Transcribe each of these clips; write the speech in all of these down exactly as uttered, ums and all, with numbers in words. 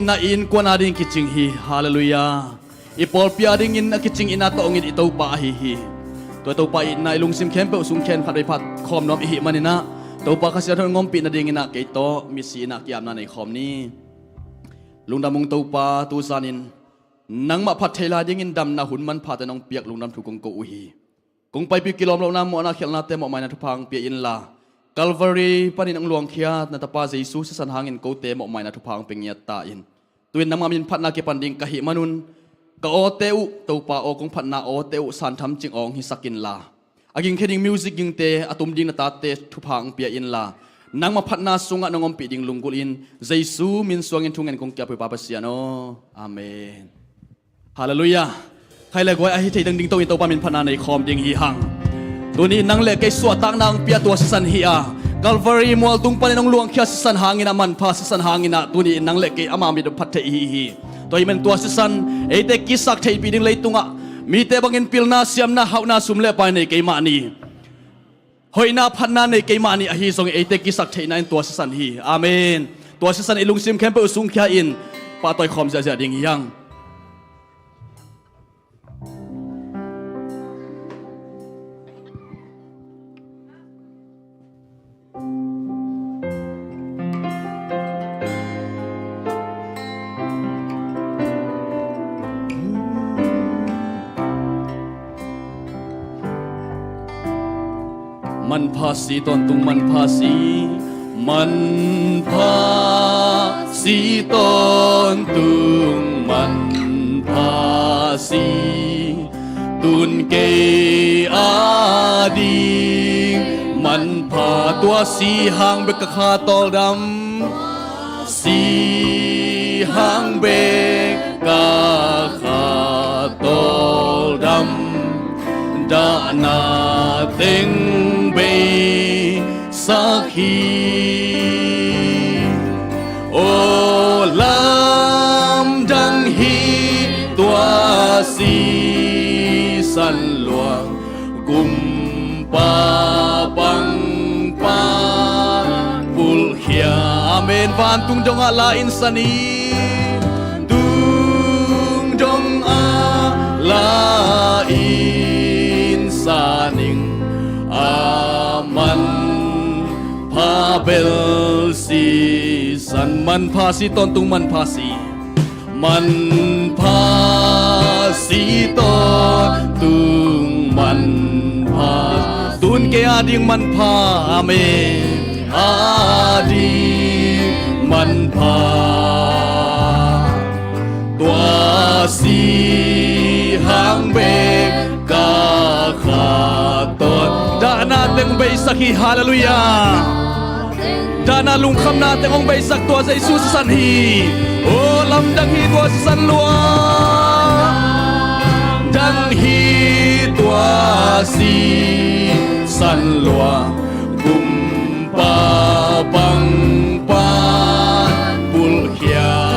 na i innkuan ading kicing hi. Halleluiah. I pawlpi adingin a kicing itna tawh hong it i Topa ahi hi. Tua Topa itna i lungsim khempeuh sung khen khat vei phat khawm nuam i hih maninah Topa Kha Siangtho in hong ompih nadinginah kei tawh misi inah ki-apna nei khawm ni. Lungdam ung Topa, tu zanin nangmah phat theih lai dingin damna hun manphate nong piak lungdam thu kong ko uh hi. Kong paipih kilawm lohna mawhna khialhnate mawhmaina thupha hong pia inla, Calvary panin hong luangkhia na tapa Jesu sisan hangin kote mawhmaina thupha hong pia ngiat ta in. Tu-in nangmah min phatna kipan ding ka hih manun ka awte uh Topa aw, kong phatna awte uh santham cing awng hisak inla, a gingkhia ding music gingte, a tum ding na tate thupha hong pia inla, nangmah phatna sungah nong ompih ding lunggulh in Jesu min suangin thungen kong kiap uh hi Pa Pasian aw. Amen. Halleluiah. Khai le guai ahi thei dang ding to in Topa min phatna nei khawm ding hi hang. Tuni nang le kei suahtakna hong pia tua sisan hi a, Calvary mualtung panin hong luangkhia sisan hangin a, manpha sisan hangin a, tuni nang le kei ama mit phat theih hi hi. Tua hi man tua sisan eite kisak theihpih ding leitungah mite bangin pilna, siamna, hauhna, sum le pai nei keimah ni, hoihna, phatna nei keimah ni ahi zongin eite kisak theihna in tua sisan hi. Amen. Tua sisan i lungsim khempeuh sungkhia in pahtawi khawm ziahziah ding hi hang. Manpha si tawntung manpha si, manpha si tawntung manpha si, tun kei a ding manpha, tua si hang bek ka kha tawldam, si hang bek ka kha tawldam, dahna teng beisak hi. Aw lamdang hi tua sisan luang, kumpa pangpan pulkhia. Amen. Vantung dongah la in san ing, tung dongah la in san ing, a manpha bel sisan, manpha si tawntung manpha si. Manpha si tawntung manpha, tun kei a ding manpha, amen, a ding manpha, tua si hang bek ka kha tawn. Dahna teng beisak hi, halleluiah. Dahna lungkhamna teng hong beisak tua Jesu sisan hi. Aw lamdang hi tua sisan luang, dang hi tua sisan luang, kumpa pangpan pulkhia.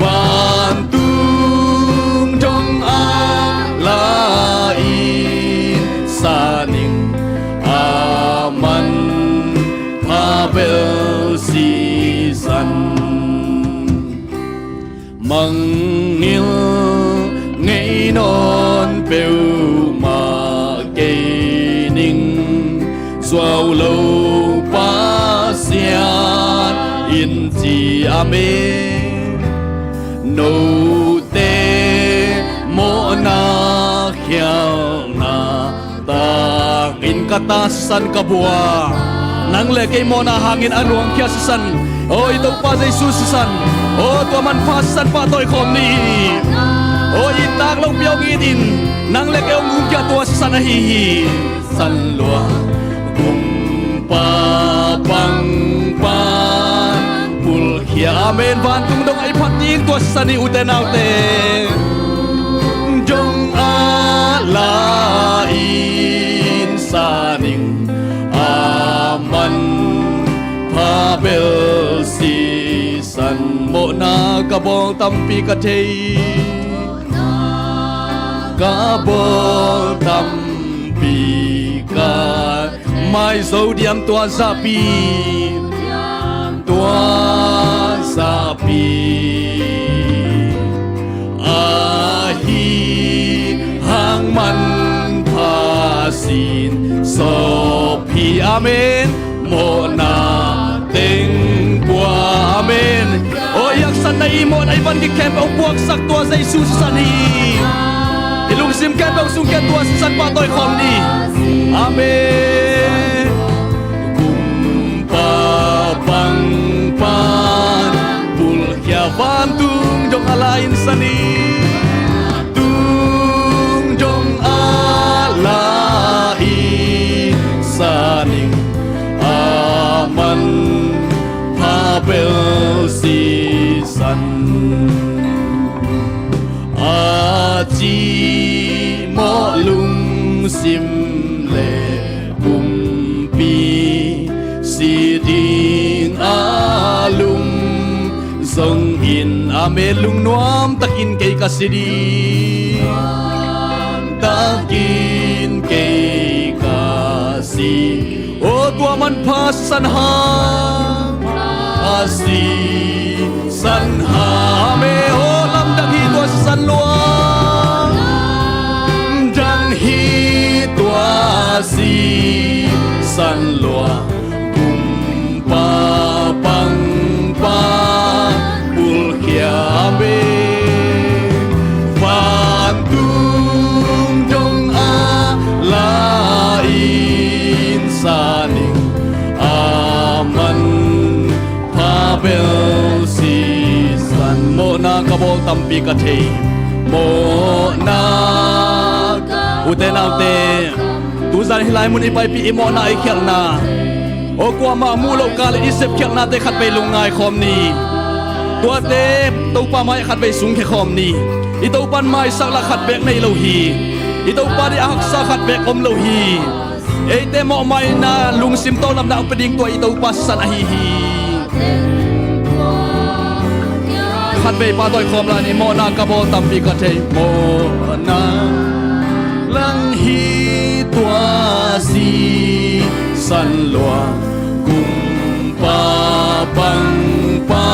Vantung dongah la in san ing, a manpha bel sisan. Mangngilh ngei nawn peuhmah kei ning, zuau lo Pasian in ci, amen. Note mawhna khialhna tangin ka ta sisan ka bua, nang le kei mawhna hangin a luangkhia sisan, aw i Topa Jesu sisan, aw tua manpha sisan pahtawi khawm ni. Aw i tak lo piau ngitin nang le kei hong gumkhia tua sisan ahi hi. San luang kumpa pangpan pulkhia, amen. Vantung dongah i phat ding tua sisan hi ute naute. Dongah la in san ing, a manpha bel sisan. Mawhna ka bawl tampi ka thei, ka bawl tampi ka, maizo diam tua zahpi, tua Amen. Mawhna teng pua. Amen. Aw, i haksatna, i mawhna, i van gik khempeuh puaksak tua Jesu sisan hi. I lungsim khempeuh sung khempeuh tua sisan pahtawi khawm ni. Amen. Kumpa pangpan pulkhia vantung dong a la-in sa ni. Tung dong a la-in sa ning, a manpha bel sisan. A cimawh lungsim le pumpi si ding a lum zongin, amen, lungnuam takin kei ka si ding. Takin kei ka si. Aw, tua manpha sisan hang, a sisan hang, amen. Aw, lamdang hi tua sisan lua. Lamdang hi tua sisan lua. Kumpa pangpa pulkhia, amen. Vantung dong a la-in sa ning, a manpha bel sisan. Mawhna ka bawl tampi ka thei. Mawhna ka, ute naute, tuzan hih lai mun i paipih i mawhna i khialhna, aw, kuamah muh loh kal i sepkhialhnate khatvei lungngai khawm ni. Tuate Topa mai-ah khatvei sungkhia khawm ni. I Topa in maisak lah khat beek nei lo hi. I Topa deih a haksa khat beek om lo hi. Eite mawhmaina, lungsim tawlamna hong pia ding tua i Topa sisan ahi hi. Khatvei pahtawi khawm lai ni. Mawhna ka bawl tampi ka thei. Mawhna lang hi tua sisan lua. Kumpa pangpa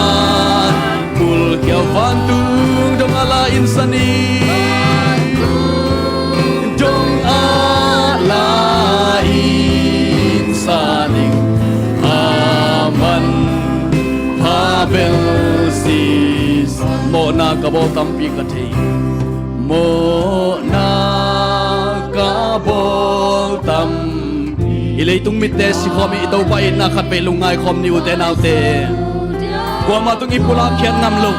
pulkhia vantung dong a la-in sa ni. Dong a la-in sa ning, a manpha bel sisan. Mawhna ka bawl tampi ka thei. Mawhna ka bawl tampi. I leitung mitte si khawm i, i Topa itna khatvei lungngai khawm ni, ute naute. Kuamah tung i pulak khiat ngam lo.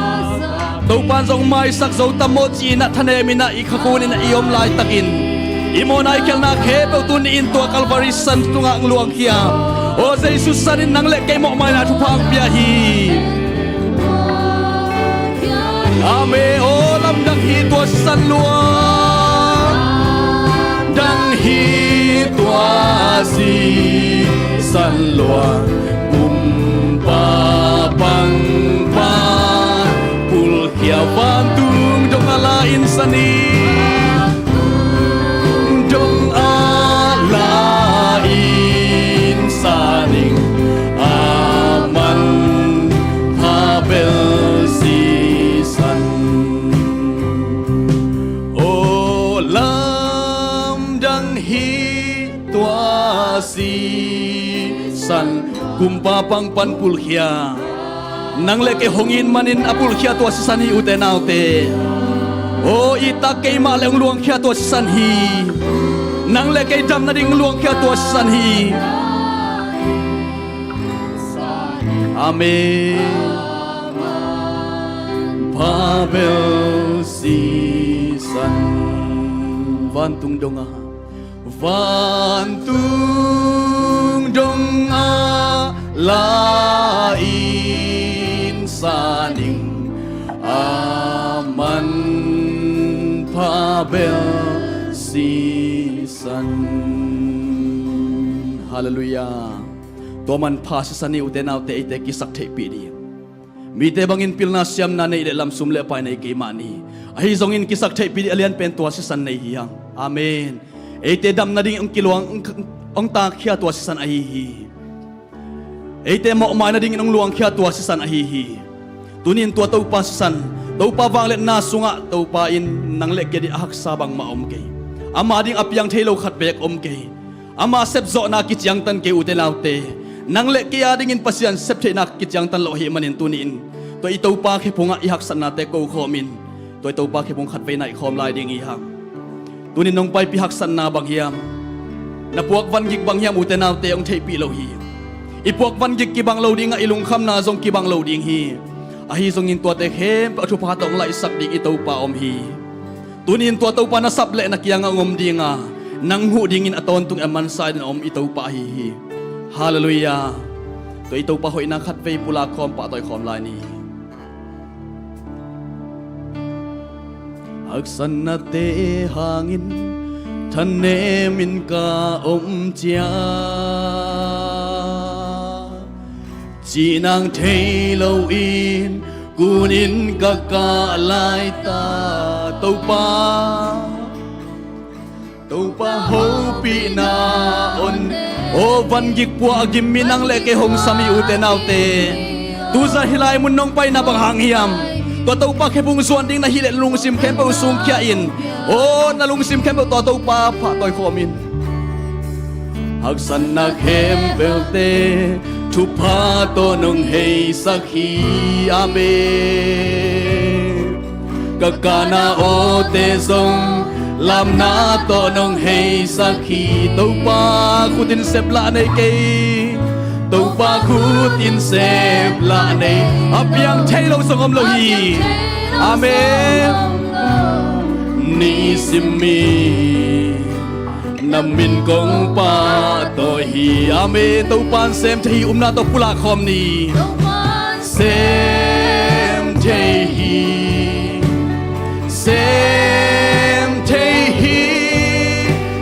Topa in zong maisak zo tam maw ci-in ah, thanem in ah, i khakhun in ah i om laitakin, i mawhna i khialhna khempeuh tuni-in tua Calvary sisan tungah hong luangkhia. Aw, Jesu sisan in nang le kei mawhmaina thupha hong pia hi. Amen. Aw, lamdang hi tua sisan lua. Dang hi tua sisan lua. Kumpa pangpa pulkhia vantung dong a la-in sa ni. Dong a la-in sa ning, a manpha bel sisan. Aw, lamdang hi tua sisan, kumpa pangpan pulkhia. Nang le kei hong it manin a pulkhia tua sisan hi, ute naute. Aw, i tak keimah le hong luangkhia tua sisan hi. Nang le kei dam nading hong luangkhia tua sisan hi. Amen. Pha bel sisan. Vantung dong a, vantung dong a la-in sa ning, a manpha bel sisan. Halleluiah. Tua manpha sisan hi, ute naute, eite kisak theihpih dih. Mite bangin pilna siamna nei le lam, sum le pai nei kei mah ni. Ahi zongin kisak theihpih dih a lianpen tua sisan nei hi hang. Amen. Eite dam nading hong kiluang, hong, hong takkhia tua sisan ahi hi. Eite mawhmai nadingin hong luangkhia tua sisan ahi hi. Tunin tua Topa sisan, Topa vangliatna sungah Topa in nang le kei ading a haksa bangmah om kei. Ama ding a piang thei lo khat beek om kei. Ama sepzawhna kiciangtan kei, ute naute. Nang le kei a dingin Pasian septheihna kiciangtan lo ahih manin tuni-in tua i Topa khephungah i haksatnate kokhawmin tua i Topa khephung khatvei naihkhawm lai ding hi hang. Tunin nong paipih haksatna bang hiam, na puak vangik bang hiam, ute naute, hong theihpih lo hi. I puak vangik kibang lo dingah i lungkhamna zong kibang lo ding hi. Ahi zongin tuate khempeuh a thupha tawh hong laihsak ding i Topa om hi. Tunin tua Topa na sap le na kiangah hong om dinga, nang huh dingin a tawntung a mansa in a om i Topa ahi hi. Halleluiah. Tua i Topa hoihna khatvei pulak khawm, pahtawi khawm lai ni. Haksatnate hangin thanemin ka om ciat, cihnang thei loin kunin ka kah laita. Topa, Topa hopihna on. Aw vangik pua a gim mi nang le kei hong sam hi, ute naute. Tuzan hih lai mun nong paina bang hang hiam, tua Topa khephung zuan ding na hih leh lungsim khempeuh sungkhia in. Aw na lungsim khempeuh tua Topa pahtawi khawm in. Haksatna khempeuhte thupha tawh nong heisak hi. Amen. Ka kahna awte zong lamna tawh nong heisak hi. Topa khut in sep lah nei kei. Topa khut in sep lah nei. A piang thei lo zong om lo hi. Amen. Nisim mi na min kong pahtawi hi. Amen. Topa'n sem thei hi. Upna tawh pulak khawm ni. Topa'n sem thei hi. Sem thei hi.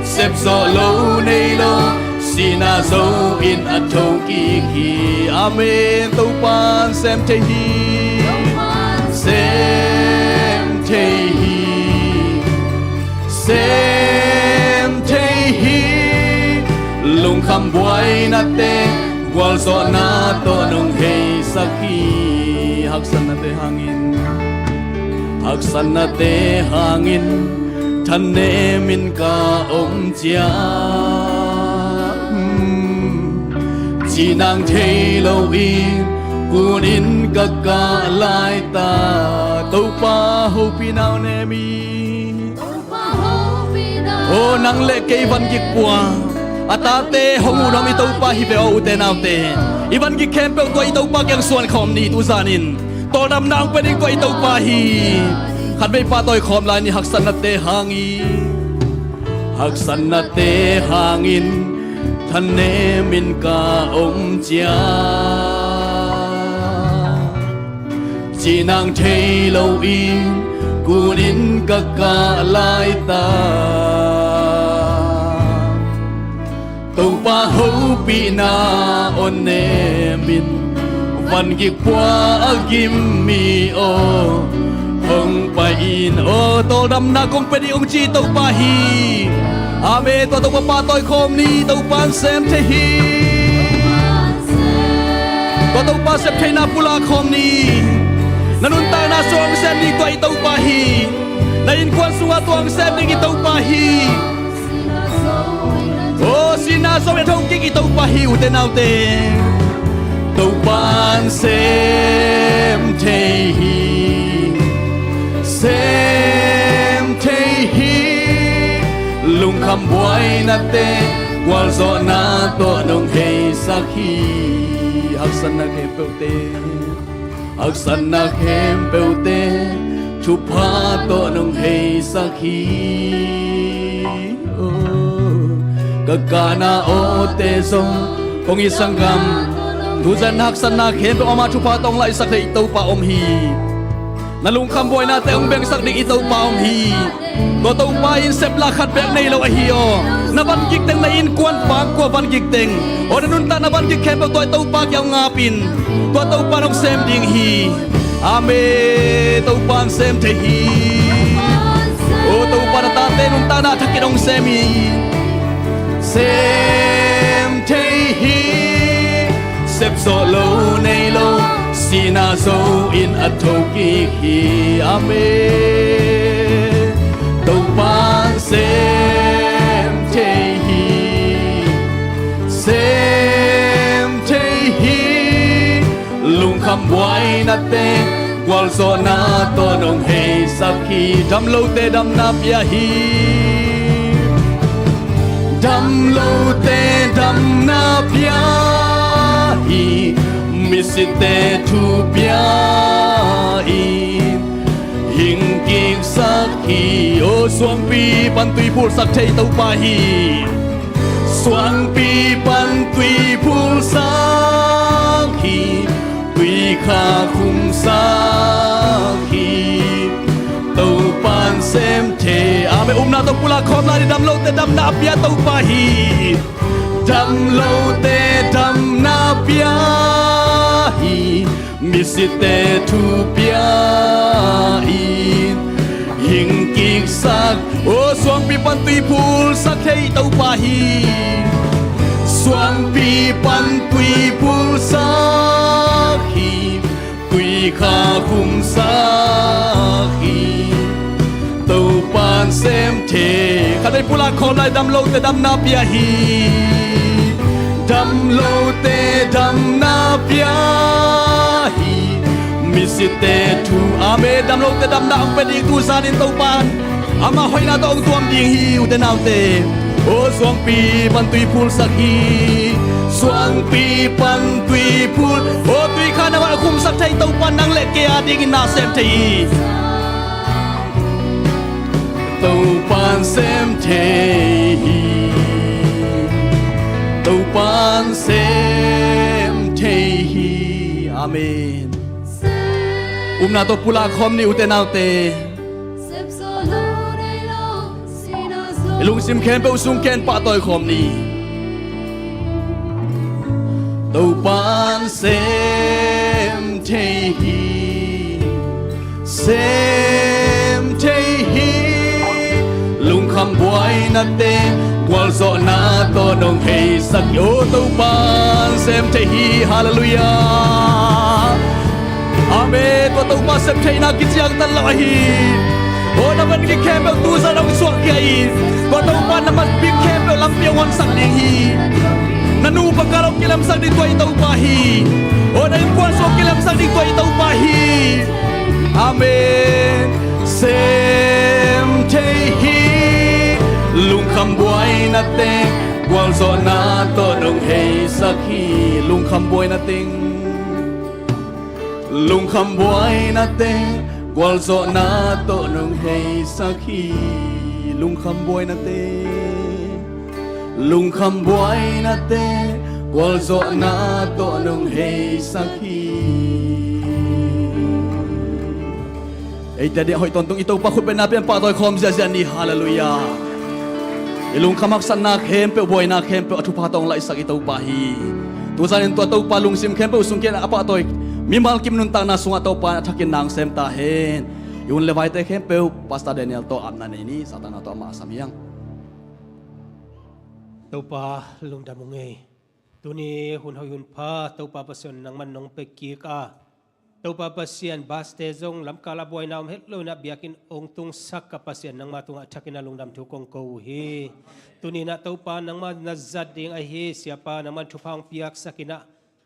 Sepzawh lo nei lo, sihna zo in a thokik hi. Amen. Topa'n sem thei hi. Sem thei hi. Sem thei hi. Lungkham buainate gualzawhna tawh nong heisak hi. Haksatnate hangin, haksatnate hangin thanemin ka om ciat, cihnang thei loin kunin ka kah laita. Topa hopihna on nem hi. Aw nang le kei vangik pua a tate hong uh nuam i Topa hi ve aw, ute naute. I vangik khempeuh tua i Topa kiang suan khawm ni. Tuzanin tawldamna hong pia ding tua i Topa hi. Khatvei pahtawi khawm lai ni. Haksatnate hangin, haksatnate hangin thanemin ka om ciat, cihnang thei loin kunin ka kah laita. Topa hopihna on nemin vangik pua a gim mi aw, hong pai in aw. Tawldamna kong pia ding hong ci Topa hi. Amen. Tua Topa pahtawi khawm ni. Topa'n sem thei hi. Tua Topa sep theihna pulak khawm ni. Na nuntakna sungah hong sem ding tua i Topa hi. Na innkuan sungah tua hong sem ding i Topa hi. Aw sihna zo in a thokik i Topa hi, ute naute. Topa'n sem thei hi. Sem thei hi. Lungkham buainate gualzawhna tawh nong heisak hi. Haksatna khempeuhte, haksatna khempeuhte thupha tawh nong heisak hi. Oh, ka kahna awte zong kong it sanggam, tuzan haksatna khempeuh ama thupha tawh hong laihsak thei i Topa om hi. Na lungkham buainate hong bengsak ding i Topa om hi. Tua Topa in sepla khat bek nei lo ahi aw. Na vangik teng, na innkuan pangkua vangik teng, aw na nuntakna vangik khempeuh tua i Topa kiang hong ap in. Tua Topa in hong sem ding hi. Amen. Topa'n sem thei hi. Aw Topa in a tate nuntakna a thak in hong sem hi. Sem thei hi. Sepzawh lo nei lo, sihna zo in a thokik hi. Amen. Topa'n sem thei hi. Khambuainate gualzawhna tawh nong heisak hi. Damlote damna pia hi. Damlote damna pia hi. Misitte thu pia hi. Hing kiksak hi. O suangpi pan tui phulsak thei Topa hi. Suangpi pan tui phulsak hi. Tui kha khumsak hi. Topan sem thei. Amen. Upna tawh pulak khawm lai ni. Damlote damna a pia Topa hi. Damlote damna pia hi. Misitte thu pia hi. Hing kiksak. O suangpi pan tui phulsak thei Topa hi. Suangpi pan tui phulsak hi. Tui kha khumsak hi. Topan sem thei. Khatvei pulak khawm lai. Damlote damna pia hi. Damlote damna pia hi. Misitte thu. Amen. Damlote damna hong pia ding tu zanin Topan amah hoihna tawh hong tuam ding hi. Ute naute. O suangpi pan tui phulsak hi. Suangpi pan tui phul. O tui kha nang a khumsak thei Topan nang le kei a dingin na sem thei hi. Topan sem thei hi. Topan sem thei hi. Amen. Upna tawh pulak khawm ni ute naute. I lungsim khempeuh sung ken pahtawi khawm ni. Topan sem thei hi. Sem thei hi. Lungkham buainate gualzawhna tawh nong heisak hi. O Topan sem thei hi. Halleluiah. Amen. Tua Topa sem theihna kiciangtan lo ahi. O na van gik khempeuh tu zan hong suak hi. Tua Topa na mat bik khempeuh lampi hong honsak ding hi. Na nu pa kal hong kilemsak ding tua i Topa hi. O na innkuan sung hong kilemsak ding tua i Topa hi. Amen. Sem thei hi. Lungkham buainate gualzawhna tawh nong heisak hi. Lungkham buaina teng. Lungkham buainate gualzawhna tawh nong heisak hi. Lungkham buainate. Lungkham buainate gualzawhna tawh nong heisak hi. Eite a ding a hoih tawntung i Topa khutbetna pen pahtawi khawm ziahziah ni. Halleluiah. I lungkham haksatna khempeuh, buaina khempeuh a thupha tawh hong laihsak i Topa hi. Tu zanin tua Topa lungsim khempeuh sung ken a pahtawi mimal kim nuntakna sungah Topa in a thakin na hong sem ta hen. I hun le vaite khempeuh Pastor Daniel tawh apna nei ni. Satan a tawh amah a sam hiang. Topa lungdam ung ei. Tuni hun hoih hun pha Topa Pasian nangman nong pia kik a, Topa Pasian, bus te zong lamkal a buaina om het lo in a biakinn hong tungsak ka Pasian, nangma tungah thakin a lungdam thu kong ko uh hi. Tuni in a Topa nangma na zat ding ahi siapa nangman thupha hong piaksak in a,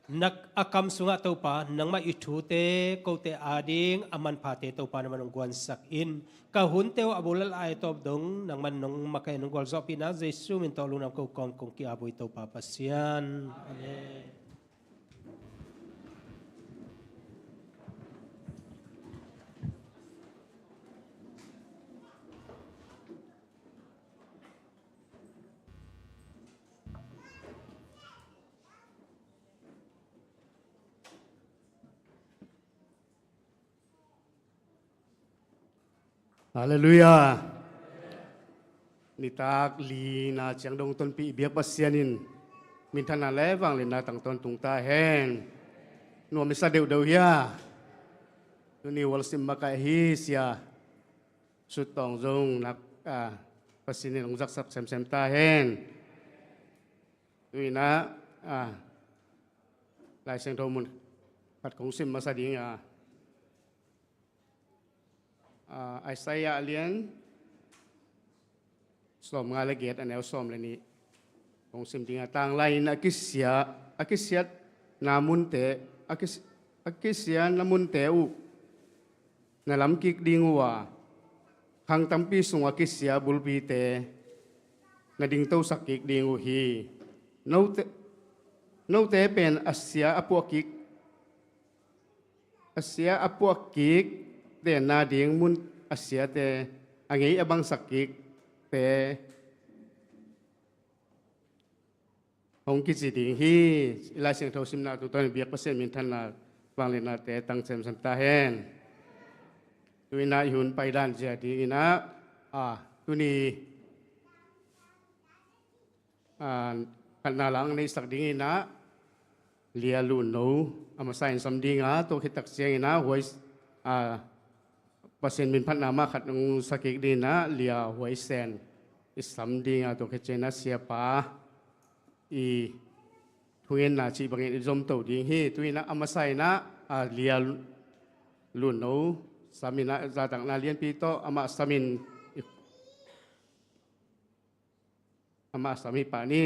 na a kam sungah Topa nangmah i thute kote ading a manphate Topa nangman hong guansak in, ka hunte uh a bulal ai tawp dong nangman nong makaih nong gualzawhpihna Jesu min tawh lungdam ko kawm kong ki-ap uh hi Topa Pasian. Amen. Halleluiah. Nitak lina ciang dong tonpih biak Pasian in minthanna le vangliatna tang tawntung ta hen. Nuam i sa deuhdeuh hia. Tuni worship makaih hi sia. Suttawng zong nak, ah, Pasian in hong zaksak semsem ta hen. Tu in a, ah, Lai Siangtho mun khat kong sim masa ding a. Ah, Isaiah lian sawmnga le giat a neu sawm le nih kong sim ding a, tanglai in a kisia, a kisiatna munte, a kis-, a kisia na munte uh na lamkik ding uh a, khang tampi sungah kisia bulpite na dingtosak kik ding uh hi. Note, note pen a sia a puakkik, a sia a puakkik tenna ding mun a siate a ngei a bangsak kikte hong kici ding hi. I Lai Siangtho simna tu tawh biak Pasian minthanna vangliatnate tang semsem ta hen. Tu-in ah i hun paidan zia dingin ah, a, tuni, a, khatna lang neihsak dingin ah Lia Lunno a masa in sam ding a, tua khit tak ciangin ah huai, a, Pasian min phatna mah khat hong sa kik dingin ah Lia Huai Sen i sam ding a, tua khit ciangin ah siapa i thungetna cih bangin i zomto ding hi. Tu-in ah a masa in ah, a, Lia Lunno sam in ah, zahtakna lianpi tawh amah sam in i, amah sam hi pah ni.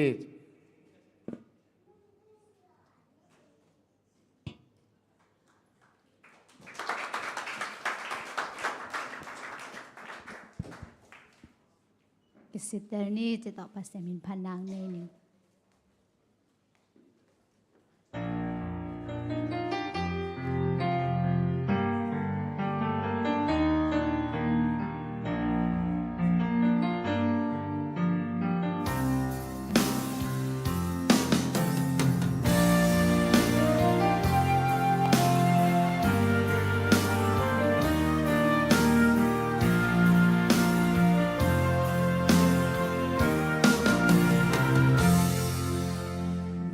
Kisitter ni, cih tawh Pasian min phatna nei ni.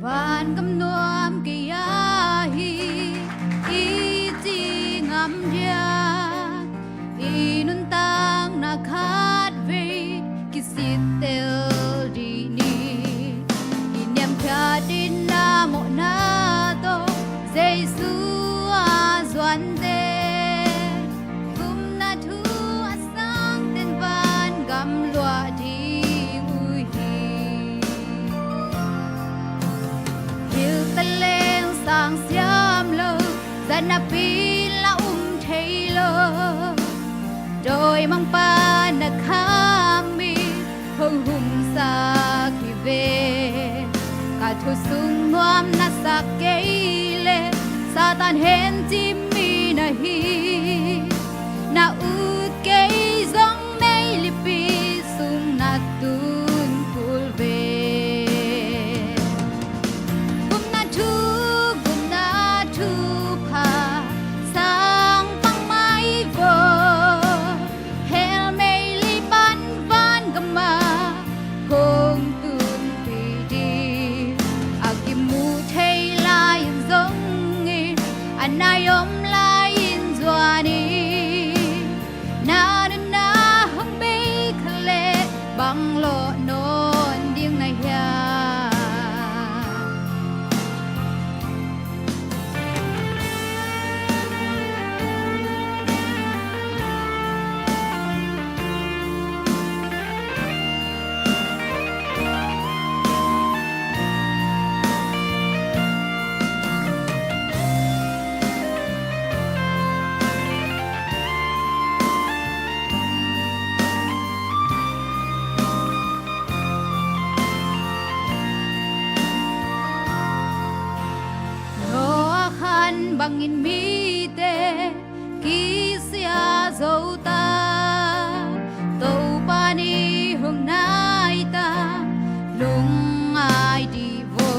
Vangam nuam kei a hi, i ci ngam dia, i nuntakna khatvei kisittel dih ni. I niamkhiat in a mawhna tawh Jesu a zuante, gupna thu a sangten vangam luah ding uh hi. Hilh taleng sang siam lo, zat napi la um thei lo. Dawimangpa na kham mi hong humsak hi ve. Ka thu sung nuam na sak kei leh Satan hencim mi na hi. Na ut kei zong meilipi sung na tun kul ve. Gupna thu, gupna thupha sang pang mai vo. Hell meili pan vangam ah hong tunpih ding. A kimu thei lai-in zong in, a nai om lai-in zuan in, na nunna hong bei kha leh bang lawh nawn ding na hiam? Noah khan bangin mite kisia zo ta, Topa ni hong nai ta, lungngai dih vo.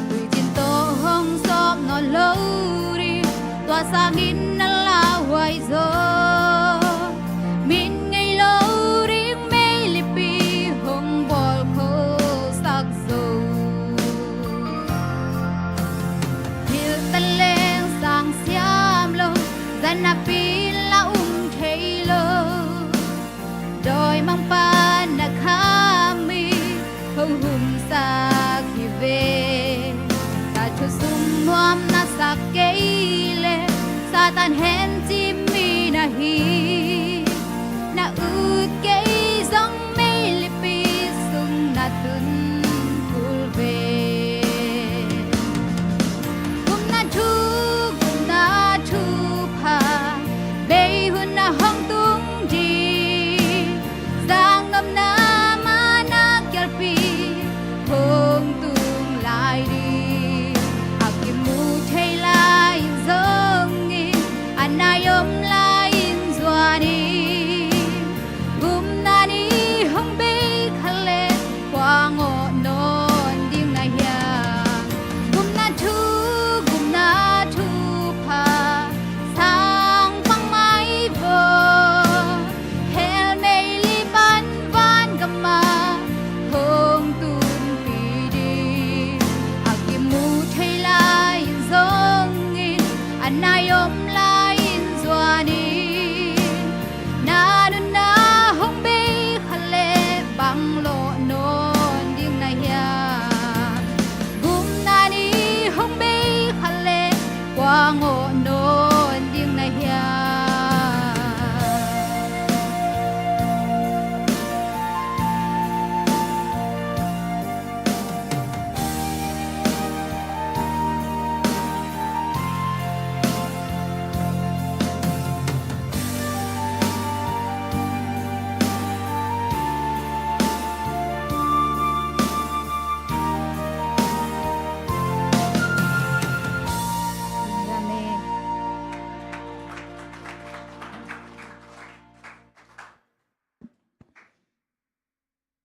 Tuicin tawh hong sawp nawn lo ding, tua sangin na lauhuai zaw. Min ngei lo ding meilipi hong bawl khosak zo. Hilh taleng sang siam lo, zat napi la um thei lo. Dawimangpa na kham mi hong humsak hi ve. Ka thu sung nuam na sak kei leh Satan hencim mi na hi. Na ut kei zong meilipi sung na tun kul ve. Gupna thu,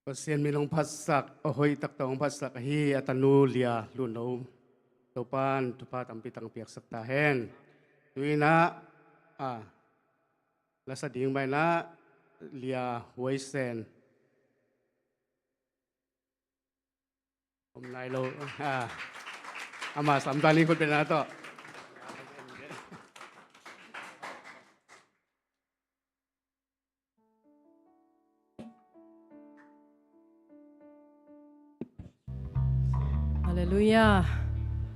Pasian min hong phatsak, a hoih taktak hong phatsak ahi a tanu Lia Lunno, Topa'n thupha tampi tak piaksak ta hen. Tu-in ah, a, lasa ding mah in ah Lia Huai Sen. Om nai lo. A, ama samtan in khut beng na tawh. Halleluiah.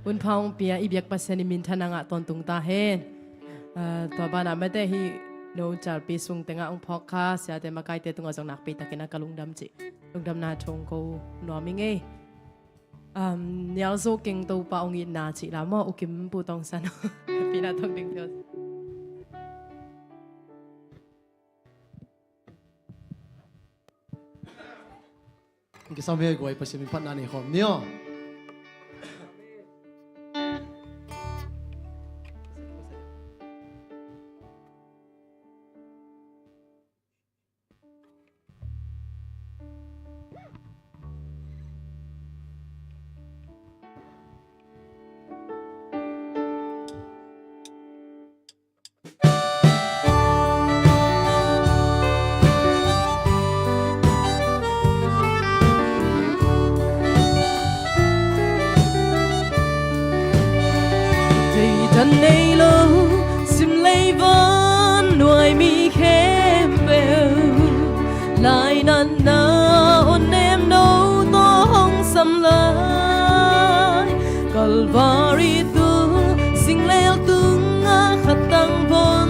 Hun pha hong pia i biak Pasian in minthanna ngah tawntung ta hen. A, tua banah mate hi, no calpi sung tengah hong phawk kha siate makaite tungah zong nakpi takin a ka lungdam cih lungdamna thu hong ko nuam ing ei. Um, Nial Zo Keng Topa hong itna cih la maw, U Kim Pu Tawng San. Pina tawng ding teo. Kisam ve guai, Pasian min phatna nei khawm ni aw. Theidan nei lo, sim lei van nuai mi khempeuh, lainatna on nem no tawh hong sam lai. Kalvari tung, singlel tungah khatang von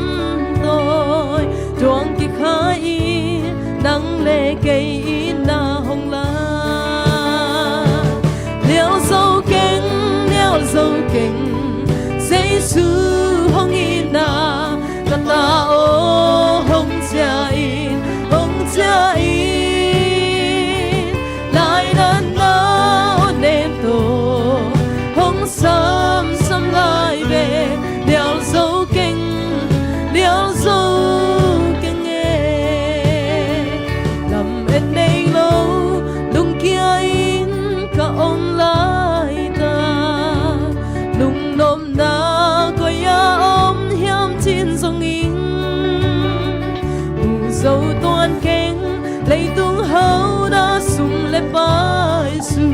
tawi, tuang kikhai in nang le kei itna hong la. Nial Zo Keng, Nial Zo Keng, Jesu hong itna ka ta aw, hong ciah in, hong ciah in. Lainatna on nem tawh hong sam sam lai ve. Nial Zo Keng, Nial Zo Keng e. Lamet nei lo, lungkia in ka om laitak, lungnopna koi-ah om hiam cih zong ing. Mu zo tuan keng, leitung hauhna sum le pai, su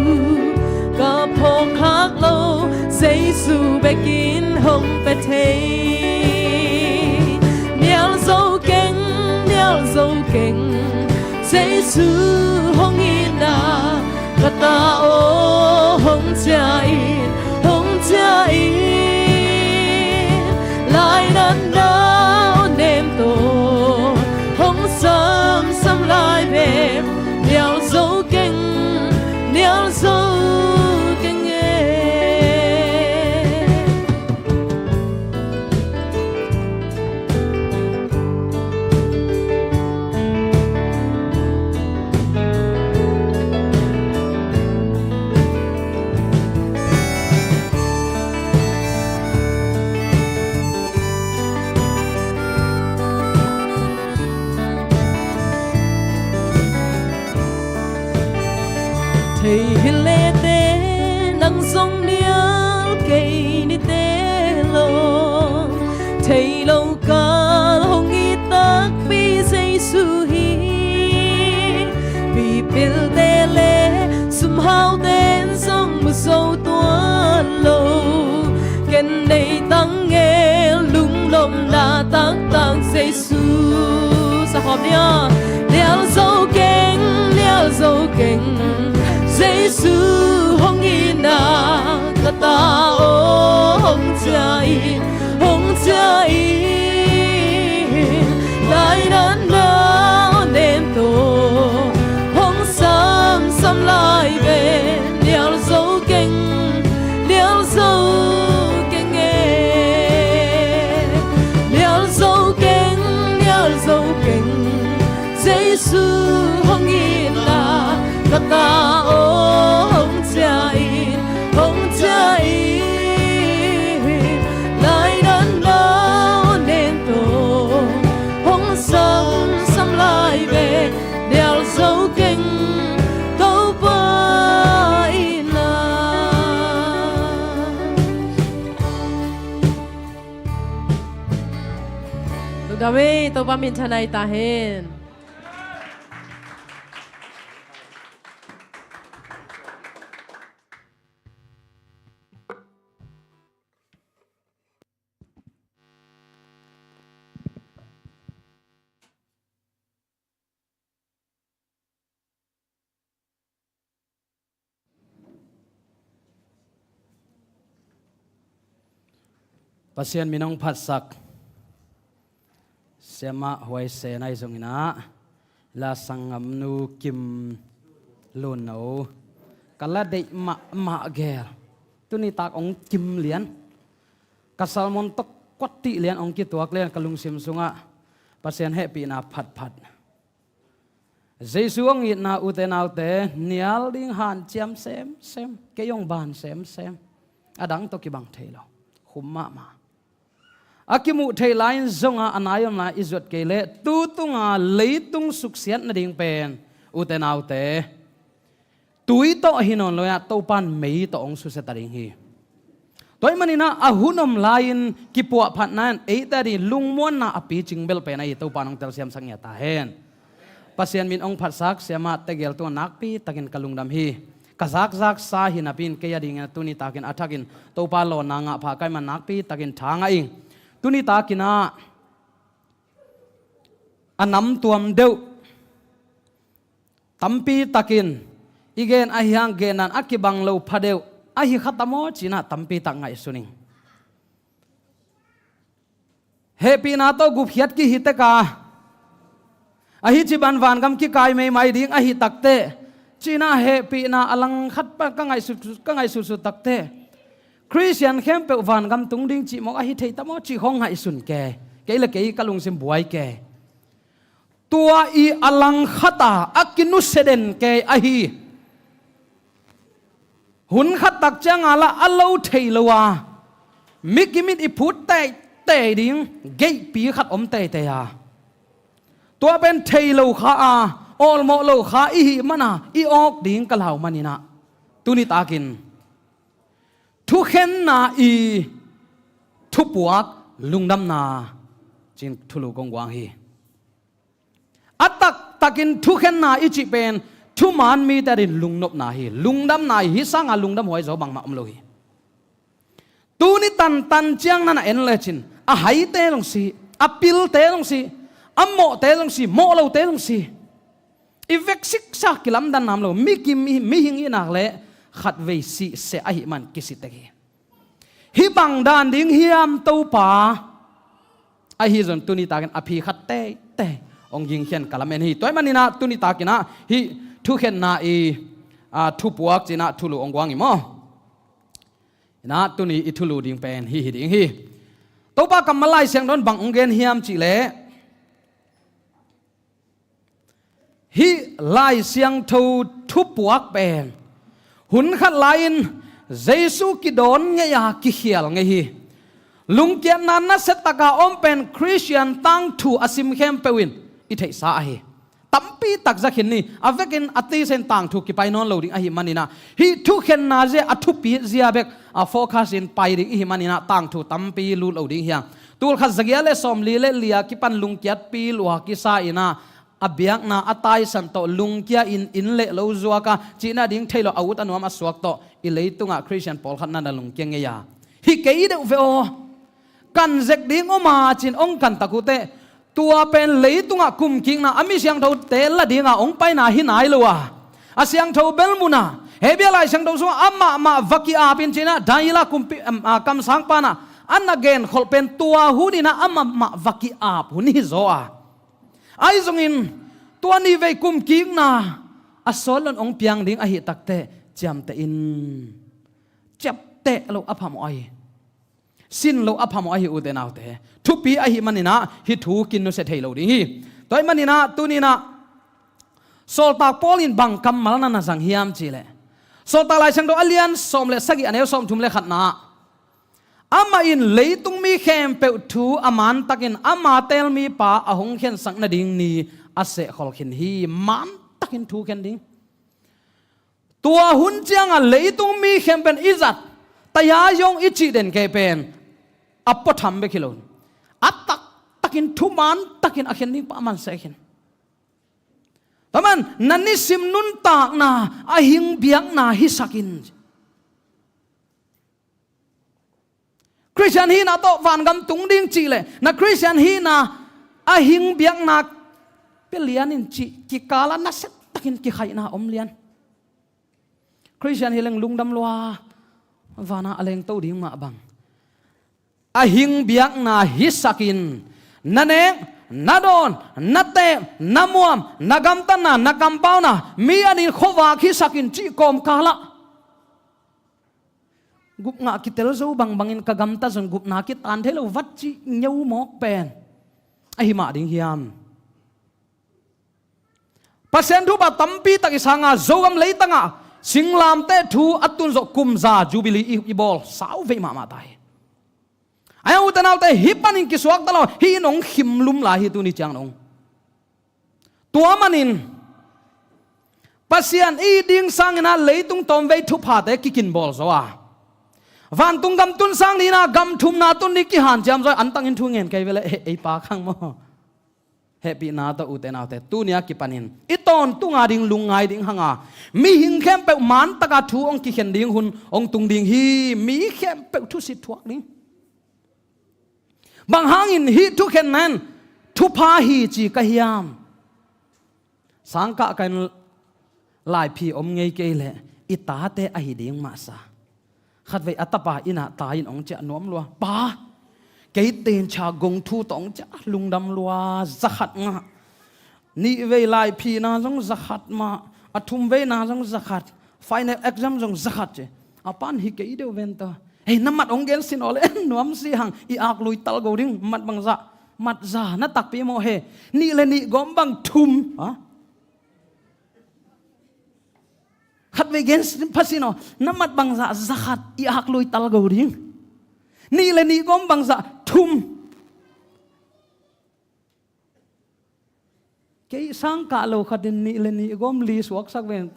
ka phawk khak lo, Jesu bekin hong pia thei. Nial Zo Keng, Nial Zo Keng, Jesu hong itna ka ta aw, hong ciah in, hong ciah in. Lainatna on nem tawh hong sam sam lai ve. Nial Zo Keng, Nial Zo Keng e. Thei hi le te, nang zong nial kei ni te lo. Thei lo kal hong it takpi Jesu hi. Mipilte le sumhaute in zong mu zo tuan lo. Ken nei tang e, lunglawmhna taktak Jesu. Sa khawm ni aw. Nial Zo Keng, Nial Zo Keng, Jesu hong itna ka ta aw, hong ciah in, hong ciah in. Lainatna on nem tawh hong sam sam lai ve. Nial Zo Keng, Nial Zo Keng e. Nial Zo Keng, Nial Zo Keng, Jesu hong itna ka ta aw, hong ciah in, hong ciah in. Lainatna on nem tawh hong sam sam lai ve. Nial Zo Keng, Amen. Topa minthanna hi ta hen. Pasian min hong phatsak Siamah Huai Sen ahi zongin ah, la sanggamnu Kim Lun No, ka la deih mahmah gel. Tuni tak hong kim lian, ka salmon tawh kuat tih lian hong kituak lian, ka lungsim sungah Pasian hehpihna phatphat. Jesu hong itna, ute naute, nial ding hanciam semsem, kei hong ban semsem. A dang tawh kibang thei lo, khum mahmah. A kimuh theih lai-in zongah a nai om lai i zuat kei leh, tu tunga leitung suksiat nading pen, ute naute, tui tawh hi nawn lo-in ah, Topa in mei tawh hong susia ta ding hi. Tua ahih manin ah, a hun om lai-in kipuahphatna in eite adingin lungmuanna a picing bel pen ahi, Topa in hong telsiamsak ngei ta hen. Pasian min hong phatsak Siamah tegel tungah nakpi takin ka lungdam hi. Ka zakzaksa hi napi-in kei adingin tuni takin a thakin Topa lawnna ngah pha ka hih man nakpi takin tha ngah ing. Tuni takin ah, a namtuam deuh tampi takin i gen ahi hang, genna in a kibang lo pha deuh ahi kha ta maw ci-in ah tampi tak ngaihsun ing. Hehpihna tawh gupkhiat kihi tek a, ahi ci bang vangam kikai meimai ding ahi takteh, ci-in ah hehpihna a langkhat pan ka ngaihsut, ka ngaihsutsut takteh, Khristian khempeuh vangam tung ding cih mawk ahi thei ta maw cih khawng ngaihsun kei. Kei le kei ka lungsim buai kei. Tua i a langkhat a, a kinusia den kei ahi. Hun khat tak ciangin lah a lo thei lo a, mikim in i phut teitei ding geihpi khat om teitei a, tua pen thei lo kha a, awlmawh lo kha i hih man a, i awk ding ka lau manin ah, tuni takin thukhenna i thupuak lungdamna ci-in thulu kong guang hi. A taktakin thukhenna i cih pen thuman mite adingin lungnopna hi, lungdamna hi. Hih sanga lungdam huai zaw bangmah om lo hi. Tuni tantan ciang na na en lecin, a haite zong si, a pilte zong si, a mawhte zong si, mawh lote zong si, i vek siksa kilamdanna om lo. Mikim, mihing i nak leh khatvei sih seh ahih man kisi tek hi. Hih bang dan ding hiam Topa? Ahi zong tuni takin a phi khat teitei hong gingkhian ka lamen hi. Tua ahih manin ah tuni takin ah hih thukhenna i, a, thupuak ci-in ah thulu hong guang hi maw? In ah tuni i thulu ding pen hih hi ding hi. Topa kammal Lai Siangtho in bang hong gen hiam cih leh, hih Lai Siangtho thupuak pen hun khat lai-in Jesu kidawn ngei a kikhial ngei hi. Lungkiatna nasia taka om pen Khristian tangthu a sim khempeuh in i theihsa ahi. Tampi tak za khin ni, a vekin a tisa in tangthu kipai nawn lo ding ahih manin ah, hih thukhenna zia, a thupi zia bek a focus in pai ding i hih manin ah tangthu tampi lut lo ding hi hang. Tulkhat zagiat le sawmli le li a kipan lungkiatpi lua kisa in ah, a biakna a taisan tawh lungkia in, inn le lo zuak a, cihna ding thei lo, a ut a nuam a suak tawh i leitungah Khristian pawlkhat na na lungkia ngei a, hi kei deuh ve aw. Kan zek ding om a ci-in hong kan tak uh teh, tua pen leitungah kumkikna a mi siangthote la dinga hong paina hi nai lo a, a siangtho bel mun a, Hebru Lai Siangtho sungah amah mah va ki-ap in ci-in ah, Daniel a kumpi, em, a, kamsangpa in ah a na genkholh pen tua hun in ah amah mah va ki-ap hun hi zaw a. Ahi zongin tua ni vei kumkikna a sawt lo-in hong piang ding ahih takteh ciamteh in, ciapteh lo a phamawh ahi. Sin lo a phamawh ahi, ute naute. Thupi ahih manin ah hih thu kinusia thei lo ding hi. Tua ahih manin ah tuni-in ah Sawltak Paul in bang kammal na na zang hiam cih leh, Sawltak Lai Siangtho a lian sawm le sagih, a neu sawmthum le khatna ah, amah in leitung mi khempeuh thu a mantakin ama teelmipa a hong khensak nading ni a sehkhol khin hi. Mantakin thu khen ding. Tua hun ciangah leitung mi khempeuh in i zat, taya zong i cih den kei pen a puatham bek hi lo, a taktak in thuman takin a khen ding pah man se khin. Tua man na nisim nuntakna a hing biakna hisak in. Khristian hihna tawh vangam tung ding cih leh na Khristian hihna a hing biakna pia lian in cih kikala nasia takin kikhaihna om lian. Khristian hi leng lungdam lua, vana a lengto ding mah bang a hing biakna hisak in, na nek, na dawn, na teep, na muam, na gamtatna, na kampauna mi adingin khuavak hisak in cih kawmkal ah gupngah kitel zo bangbangin ka gamtat zong gupna kitan thei lo vat cih ngeu mawk pen ahi mah ding hiam? Pasian thupha tampi tak i sanga Zogam leitangah singlamteh thu a tun zawh kum za Jubilee i, i bawl sau veih mahmah ta hi. Ahi hang ute naute, hih panin kisuakta lo, hih in hong khimlum lai hi tuni ciang dong. Tua manin Pasian i ding sangin ah leitung tawmvei thuphate kikinbawl zo a, vantung gam tun sang ni-in ah gam thumna tun ni kihanciam zaw, antangin thu ngen kei vele, ei pa khang maw. Hehpihna tawh ute naute, tuni a kipanin i tawntung a ding lungngai ding hanga, mihing khempeuh man taka thu hong kikhen ding hun hong tung ding hi. Mi khempeuh thusit thuak ding. Bang hangin hih thukhenna in thupha hi ci ka hiam? Sangkah ka in laiphi om ngei kei leh i tate ahi ding mahsa. Khatvei a tapa inn ah ta in hong ciah nuam lua. Pa, kei tencha gong thu tawh hong ciah lungdam lua, za khat ngah. Nihvei laiphina zong za khat mah, a thumveina zong za khat, final exam zong za khat ci. A pan hi kei deuh venta. Hei, na mat hong gen sin aw le nuam si hang, i ak lui tal go ding, mat bangzah, mat za, na takpi maw he, nih le nih gawm bang thum, ha? Khatvei gen pha sin aw, na mat bangzah za khat, i ak lui tal go ding. Nih le nih gawm bangzah thum. Kei sangkah lo khatin nih le nih gawm li suaksak ven.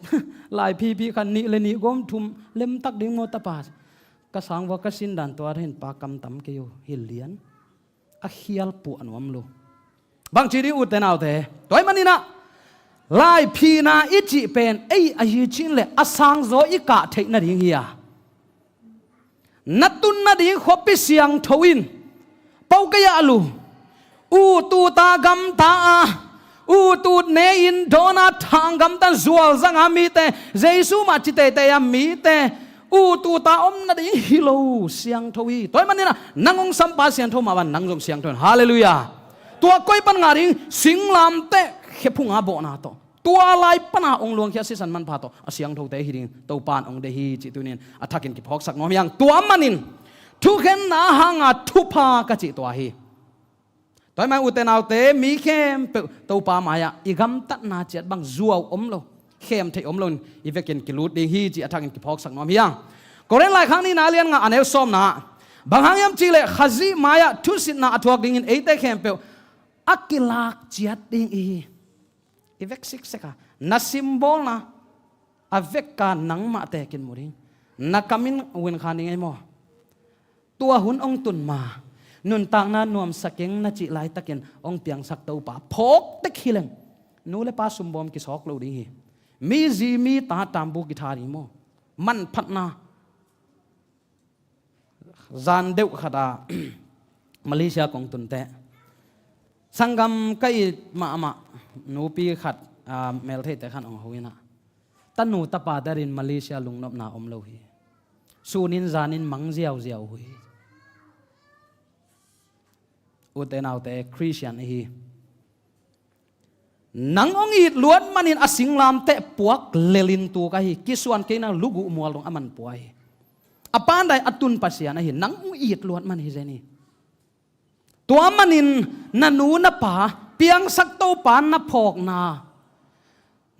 Laiphipi khat nih le nih gawm thum lemtak ding maw tapa. Ka sangvua ka sindan tua hin pa kamtam kei uh hi lian. A khial puah nuam lo. Bangci ding ute naute. Tua ahih manin ah laiphina i cih pen ei ahi cin le a sangzaw i kah theih nading hi a, na tun nading khuapi siangtho in, po kei ah lu, ut ut a gamta a, ut ut ne-in dawn a thanggamta zualzanga mite, Jesu mah ci teitei a mite, ut ut a om nading hi lo, siangtho hi. Tua ahih manin ah nang hong sampa siangtho mah bang nang zong siangtho in. Halleluiah. Tua koi pan ngah ding? Singlamteh khephunga bawhna tawh. Tua lai pana hong luangkhia sisan manpha tawh a siangthote hi ding Topa in hong deih hi cih tuni-in a thakin kiphawksak nuam hi hang. Tua manin thukhenna hanga thupha ka cih tua hi. Tua ahih manin ute naute, mi khempeuh Topa mai-ah i gamtatna ciat bang zuau om lo, khem theih om loin i vekin kilut ding hi cih a thakin kiphawksak nuam hi hang. Korin laikhak nihna a lian nga a neu sawmna ah, bang hang hiam cihleh Khazih mai-ah thusitna a thuak dingin eite khempeuh a kilak ciat ding i hi. I vek siksek a, na simbawlna a vekka nangmah tekin mu ding. Na kamin win kha ning ei maw? Tua hun hong tun ma, nuntakna nuamsa keng na cih laitakin hong piangsak Topa phawk tek hi leng, nu le pa sumbawm kisawk lo ding hi. Mi zi mi ta tambu kitha ding maw? Manphatna. Zan deuh khat ah Malaysia kong tun teh, sanggam ka it mahmah nupi khat, ah, meltheihte khat hong ho in ah, tanu tapa darin Malaysia lungnopna om lo hi. Sunin zanin mang ziauziau uh hi. Ute naute, Khristian i hi. Nang hong it luat manin a singlamteh puak lelin tuk ahi, kisuan kei na luguh mual dong a man pua hi. A pandai a tun Pasian ahi, nang hong it luat man hi zen hi. Tua manin na nu na pa, piangsak Topa na phawkna,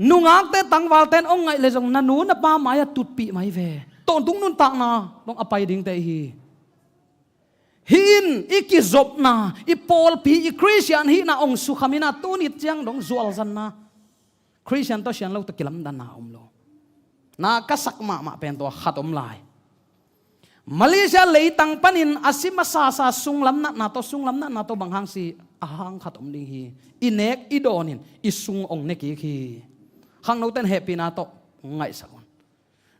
nungakte tangvalte in hong ngaih leh zong na nu na pa mai-ah tutpih mai ve. Tawntung nuntakna dong a pai dingte i hi. Hih in i kizopna, i pawlpi, i Khristian hihna hong sukhamin ah, tuni ciang dong zualzanna, Khristian tawh sian lo tawh kilamdanna om lo. Na ka sak mahmah pen tua khat om lai. Malaysia leitang panin a si masasa sunglam natna tawh, sunglam natna tawh bang hang si a hang khat om ding hi. I nek i dawnin i sung hong ne kik hi. Khangnote in hehpihna tawh hong ngaihsak un.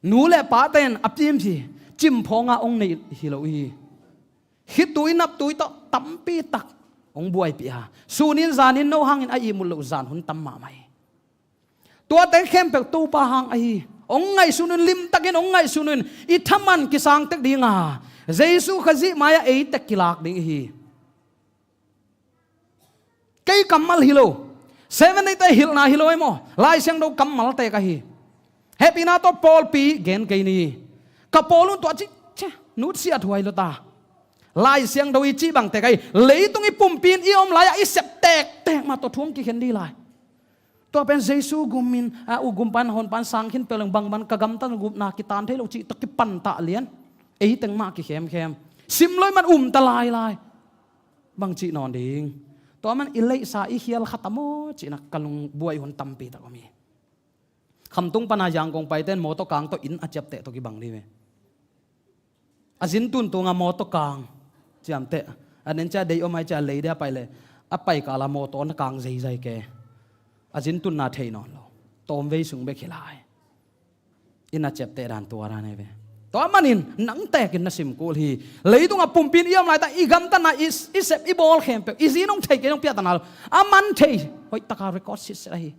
Nu le pate in a pimpi cimphawng a hong nei hi lo hi. Khitui naptui tawh tampi tak hong buaipih a, sunin zanin no hangin a ihmut loh zan hun tam mahmah hi. Tuate khempeuh Topa hang ahi. Hong ngaihsun un, limtakin hong ngaihsun un. I thaman kisang tek ding a, Jesu Khazih mai-ah eite kilak ding ihi. Kei kammal hi lo. Seven Day-te hilhna hi lo ei maw. Lai Siangtho kammal tek ahi. Hehpihna tawh pawlpi gen kei ni. Ka pawl un tua cih, che, nutsiat huai lo ta. Lai Siangtho i cih bang tek ahi. Leitung i pumpi in i om lai-ah i sep tektek mah tawh thu hong kikhen ding lai. Tua pen Jesu gumin, a, u gumpan honpan sang khin peuh leng bangban ka gamtatna gupna kitan thei lo cih tawh kipantah lian. Ei teng mah kikhemkhem. Sim lo i man um ta lailai. Bang cih nawn ding. Tua man i leihsa i khial khat a maw cihna ka lungbuai hun tampi tak om hi. Khamtung pana Yangon paite in mawtaw kang tawh inn a ciapteh tawh kibang ding hi. A zintun tunga mawtaw kang ciamteh. A nen cia dei om ai cia lei dia pai le. A pai kala mawtaw na kang zeizai ke. A zintunna thei nawn lo. Tawmvei sung bek hi lai. Inn a ciapteh dan tua dan hi ve. Tua manin nang tekin na sim kul hi. Leitung a pumpi in i om laita i gamtatna i, i sep i bawl khempeuh i zin hong thei kei hong piahtana lo. A man thei hoihtaka record sitset ahi.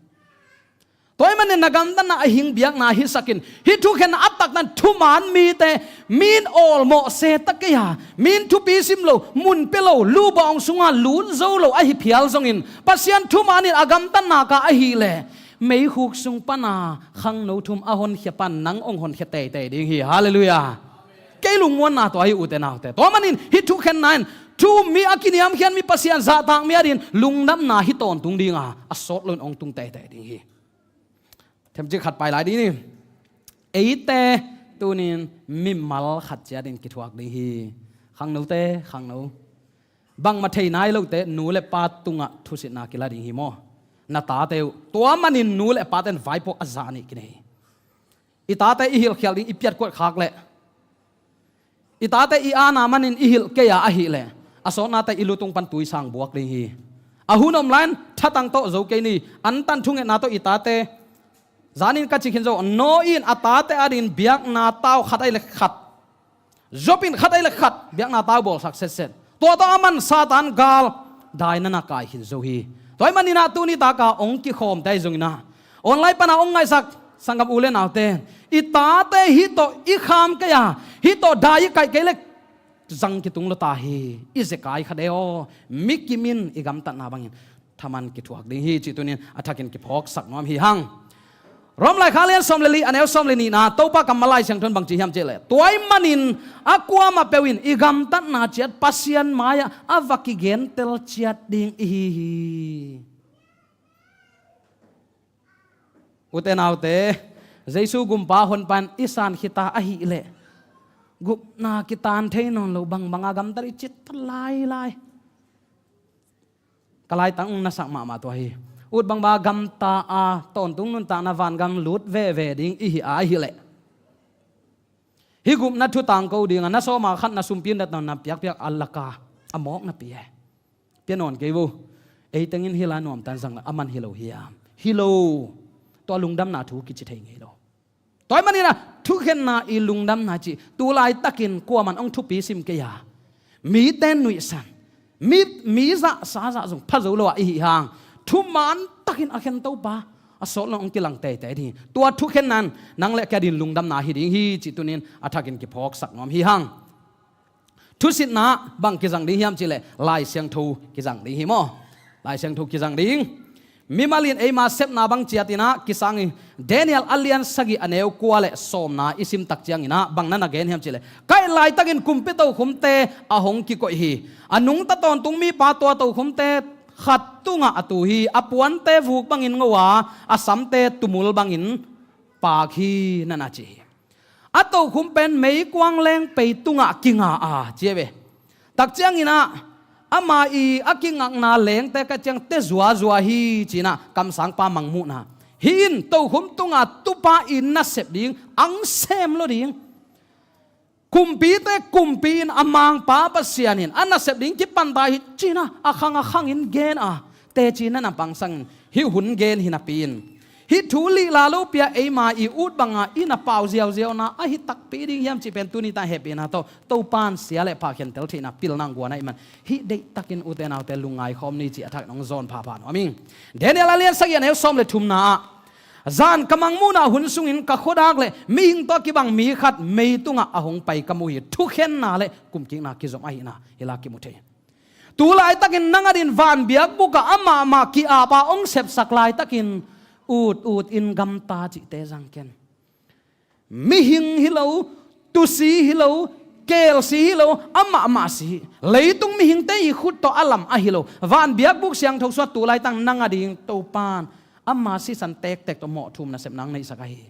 Tua ahih manin na gamtatna a hing biakna hisakin, hih thukhenna a takna thuman mite, min awlmawh se ta kei a, min thupi sim lo, mun pia lo, luhbawng sunga lut zo lo ahi phial zongin, Pasian thumanin a gamtatna ka ahih leh, meikhuk sung pana khangno thum a honkhia pan nang hong honkhia teitei ding hi. Halleluiah. Kei lungmuanna tua hi, ute naute. Tua manin hih thukhenna in thu um mi, a kiniamkhiat mi, Pasian zahtak mi adingin lungdamna hi tawntung dinga, a sawt loin hong tung teitei ding hi. Themcik khat pai lai ding ni. Eite tunin mimal khat ciatin kithuak ding hi. Khangnote, khangno. Bangmah thei nai lote nu le pa tungah thusitna kila ding hi maw? Na tate uh. Tua manin nu le pate in vaipuak a za nih kinei hi. I tate i hilhkhial ding i piatkuat khak leh, i tate i aana manin i hilh kei a ahih leh, a sawtnate i lutung pan tuisang buak ding hi. A hun om lai-in thatang tawh zo kei ni. Antan thungetna tawh i tate, zanin ka ci khin zo, Noah in a tate adingin biakna tau khat ahih leh khat, Job in khat ahih leh khat biakna tau bawlsak setset. Tua tawh aman Satan gal dainana kai khin zo hi. Tua ahih manin ah tuni taka hong kikhawmte ahi zongin ah, online pana hong ngaihsak sanggam u le naute, i tate hih tawh i kham kei a, hih tawh dai i kaih kei leh zang kitung lo ta hi. I zekai khat e aw, mi kim in i gamtatna bangin thaman kithuak ding hi cih tunin a thakin kiphawksak nuam hi hang. Rom laikhak lian sawm le li, a neu sawm le nihna, Topa kammal Lai Siangtho in bang ci hiam cih leh, tua ahih manin a kuamah peuh in i gamtatna ciat Pasian mai-ah a va kigentel ciat ding ihi hi. Ute naute, Jesu gumpa honpa in i san khita ahih leh, gupna kitan thei nawn lo, bangbanga gamtat i cih ta lailai. Ka laitang na sak mahmah tua hi. Ut bangbang gamta a, tawntung nuntakna vangam lut veve ding ihi a ahih leh, hih gupna thu tangko dinga na sawma khat na sumpi na tawnna piakpiak a laka a mawk napi e. Pia nawn kei vo. Ei tengin hih lai nuamtan zang a man hi lo hiam? Hi lo. Tua lungdamna thu kici thei ngei lo. Tua ahih manin ah thukhenna i lungdamna cih tu laitakin kuaman hong thupi sim kei a, mite nuihsan, mi, mi zahsa zah zong pha zo lo ah i hih hang, thuman takin a khen Topa a sawt lo hong kilang teitei ding hi. Tua thukhenna in nang le kei adingin lungdamna hi ding hi cih tunin a thakin kiphawksak nuam hi hang. Thusitna bang kizang ding hiam cih leh Lai Siangtho kizang ding hi maw? Lai Siangtho kizang ding. Mimal in eima sepna bang ciatin ah kisang hi. Daniel a lian sagih a neu kua le sawmna i sim tak ciangin ah bang na na gen hiam cih leh, ka et laitakin kumpi tokhomte a hong kikoih hi. A nungta tawntung mipa tua tokhomte khat tungah a tu hi. A puante vuk bangin ngo a, a samte tumul bangin paak hi, na na ci hi. A tokhom pen meikuang lengpei tungah kinga a, ci e ve. Tak ciangin ah, ama i a kingakna lengte ka ciang te zuazua hi, ci-in ah kamsangpa mangmuhna. Hih in tokhom tunga tupa i nasep ding, ang sem lo ding. Kumpite kumpi in a mangpa Pasian in a nasep ding kipan ta hi, ci-in a khang a khangin gen a, teci-in na na pangsangin hih hun gen hi napi-in, hih thu lihla lopi-a eima i ut banga i na pau ziauziauna ahi takpi ding hiam cih pen tuni-a hehpihna tawh Topa'n sia le pha khentel theihna pilna hong guan ahih man, hih deihtakin ute naute lungngai khawm ni cih a thakin hong zawn phapha nuam ing. Daniel a lian sagih, a neu sawm le thumna ah, zan ka mangmuhna hun sungin ka khuadak le mihing tawh a kibang mi khat mei tungah a hong pai ka mu hi. Thukhenna le kumkikna kizom ahihna hih la kimu thei. Tu laitakin nang adingin van biakbuk ah amah mah ki-ap a hong sepsak laitakin ut utin gamta cihte zang ken. Mihing hi lo, tusi hi lo, kelsi hi lo, amah mah si hi. Leitung mihingte i khut tawh a lam ahi lo. Van biakbuk siangtho sungah tu laitak nang ading Topa'n ama sisan tektek tawh mawh thum nasepna hong neihsak ahi hi.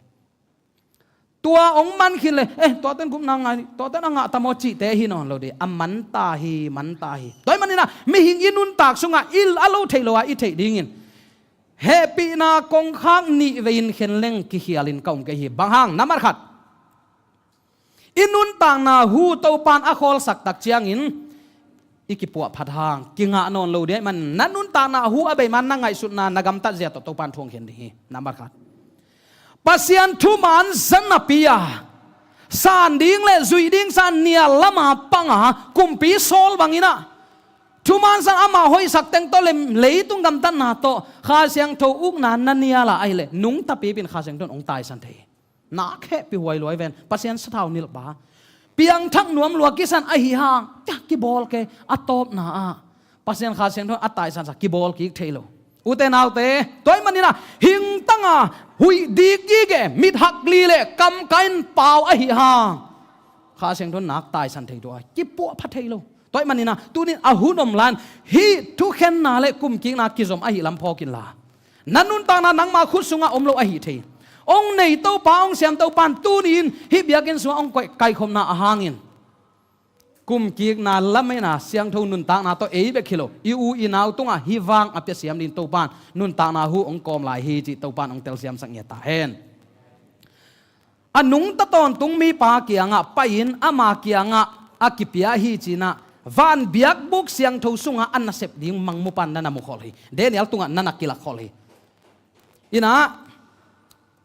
Tua hong man khin le, eh, tuate in gupna ngah, tuate in a ngah ta maw cihte hi nawn lo ding. A man ta hi, man ta hi. Tua ahih manin a, mihing i nuntak sungah i a lo theih lo a i theih dingin hehpihna kongkhak nih vei-in khen leng kikhialin ka um kei hi. Bang hang? Nambat khat, i nuntakna hu Topa'n a khawlsak tak ciangin i kipuahphat hang, kingah nawn lo ding ahih manin na nuntakna hu a bei ma-in na ngaihsutna, na gamtat zia tawh Topa'n thu hong khen ding hi. Nambat khat, Pasian thuman za napi-a san ding le zuih ding sa nial lama panga kumpi Saul bangin a, thuman za ama hoihsak teng tawh le leitung gamtatna tawh Kha Siangtho ukna na nial a ahih leh nungta pipin Kha Siangtho in hong taisan thei hi. Nak hehpih huai lua hi ven, Pasian sathau nilhpa, piangthak nuam lua kisan ahi hang, tia kibawl kei, a tawpna ah Pasian Kha Siangtho in a taisansa kibawl kik thei lo. Ute naute, tua ahih manin a, hingtang a huih dikdik e, mit hak li le kamkai in pau ahi hang, Kha Siangtho in nak taisan thei tuah, kipuahpha thei lo. Tua ahih manin a, tuni-in a hun om lai-in hih thukhenna le kumkikna kizom ahih lam phawk inla, na nuntakna nangma khut sungah om lo ahi thei. Hong nei Topa, hong siam Topa'n tuni-in hih biakinn sungah hong koih kaikhopna ahih hangin, kumkikna, lametna, siangtho nuntakna tawh ei bek hi lo, i u i nau tungah hih vang a pia siam ding Topa'n nuntakna hu hong kawm lai hi cih Topa'n hong telsiamsak ngiat ta hen. A nungta tawntung mipa kiangah pai-in ama kiangah a kipia hi ci-in a, van biakbuk siangtho sungah a nasep ding mangmupa'n na na mukhol hi. Daniel tungah na na kilakkhol hi. Inah,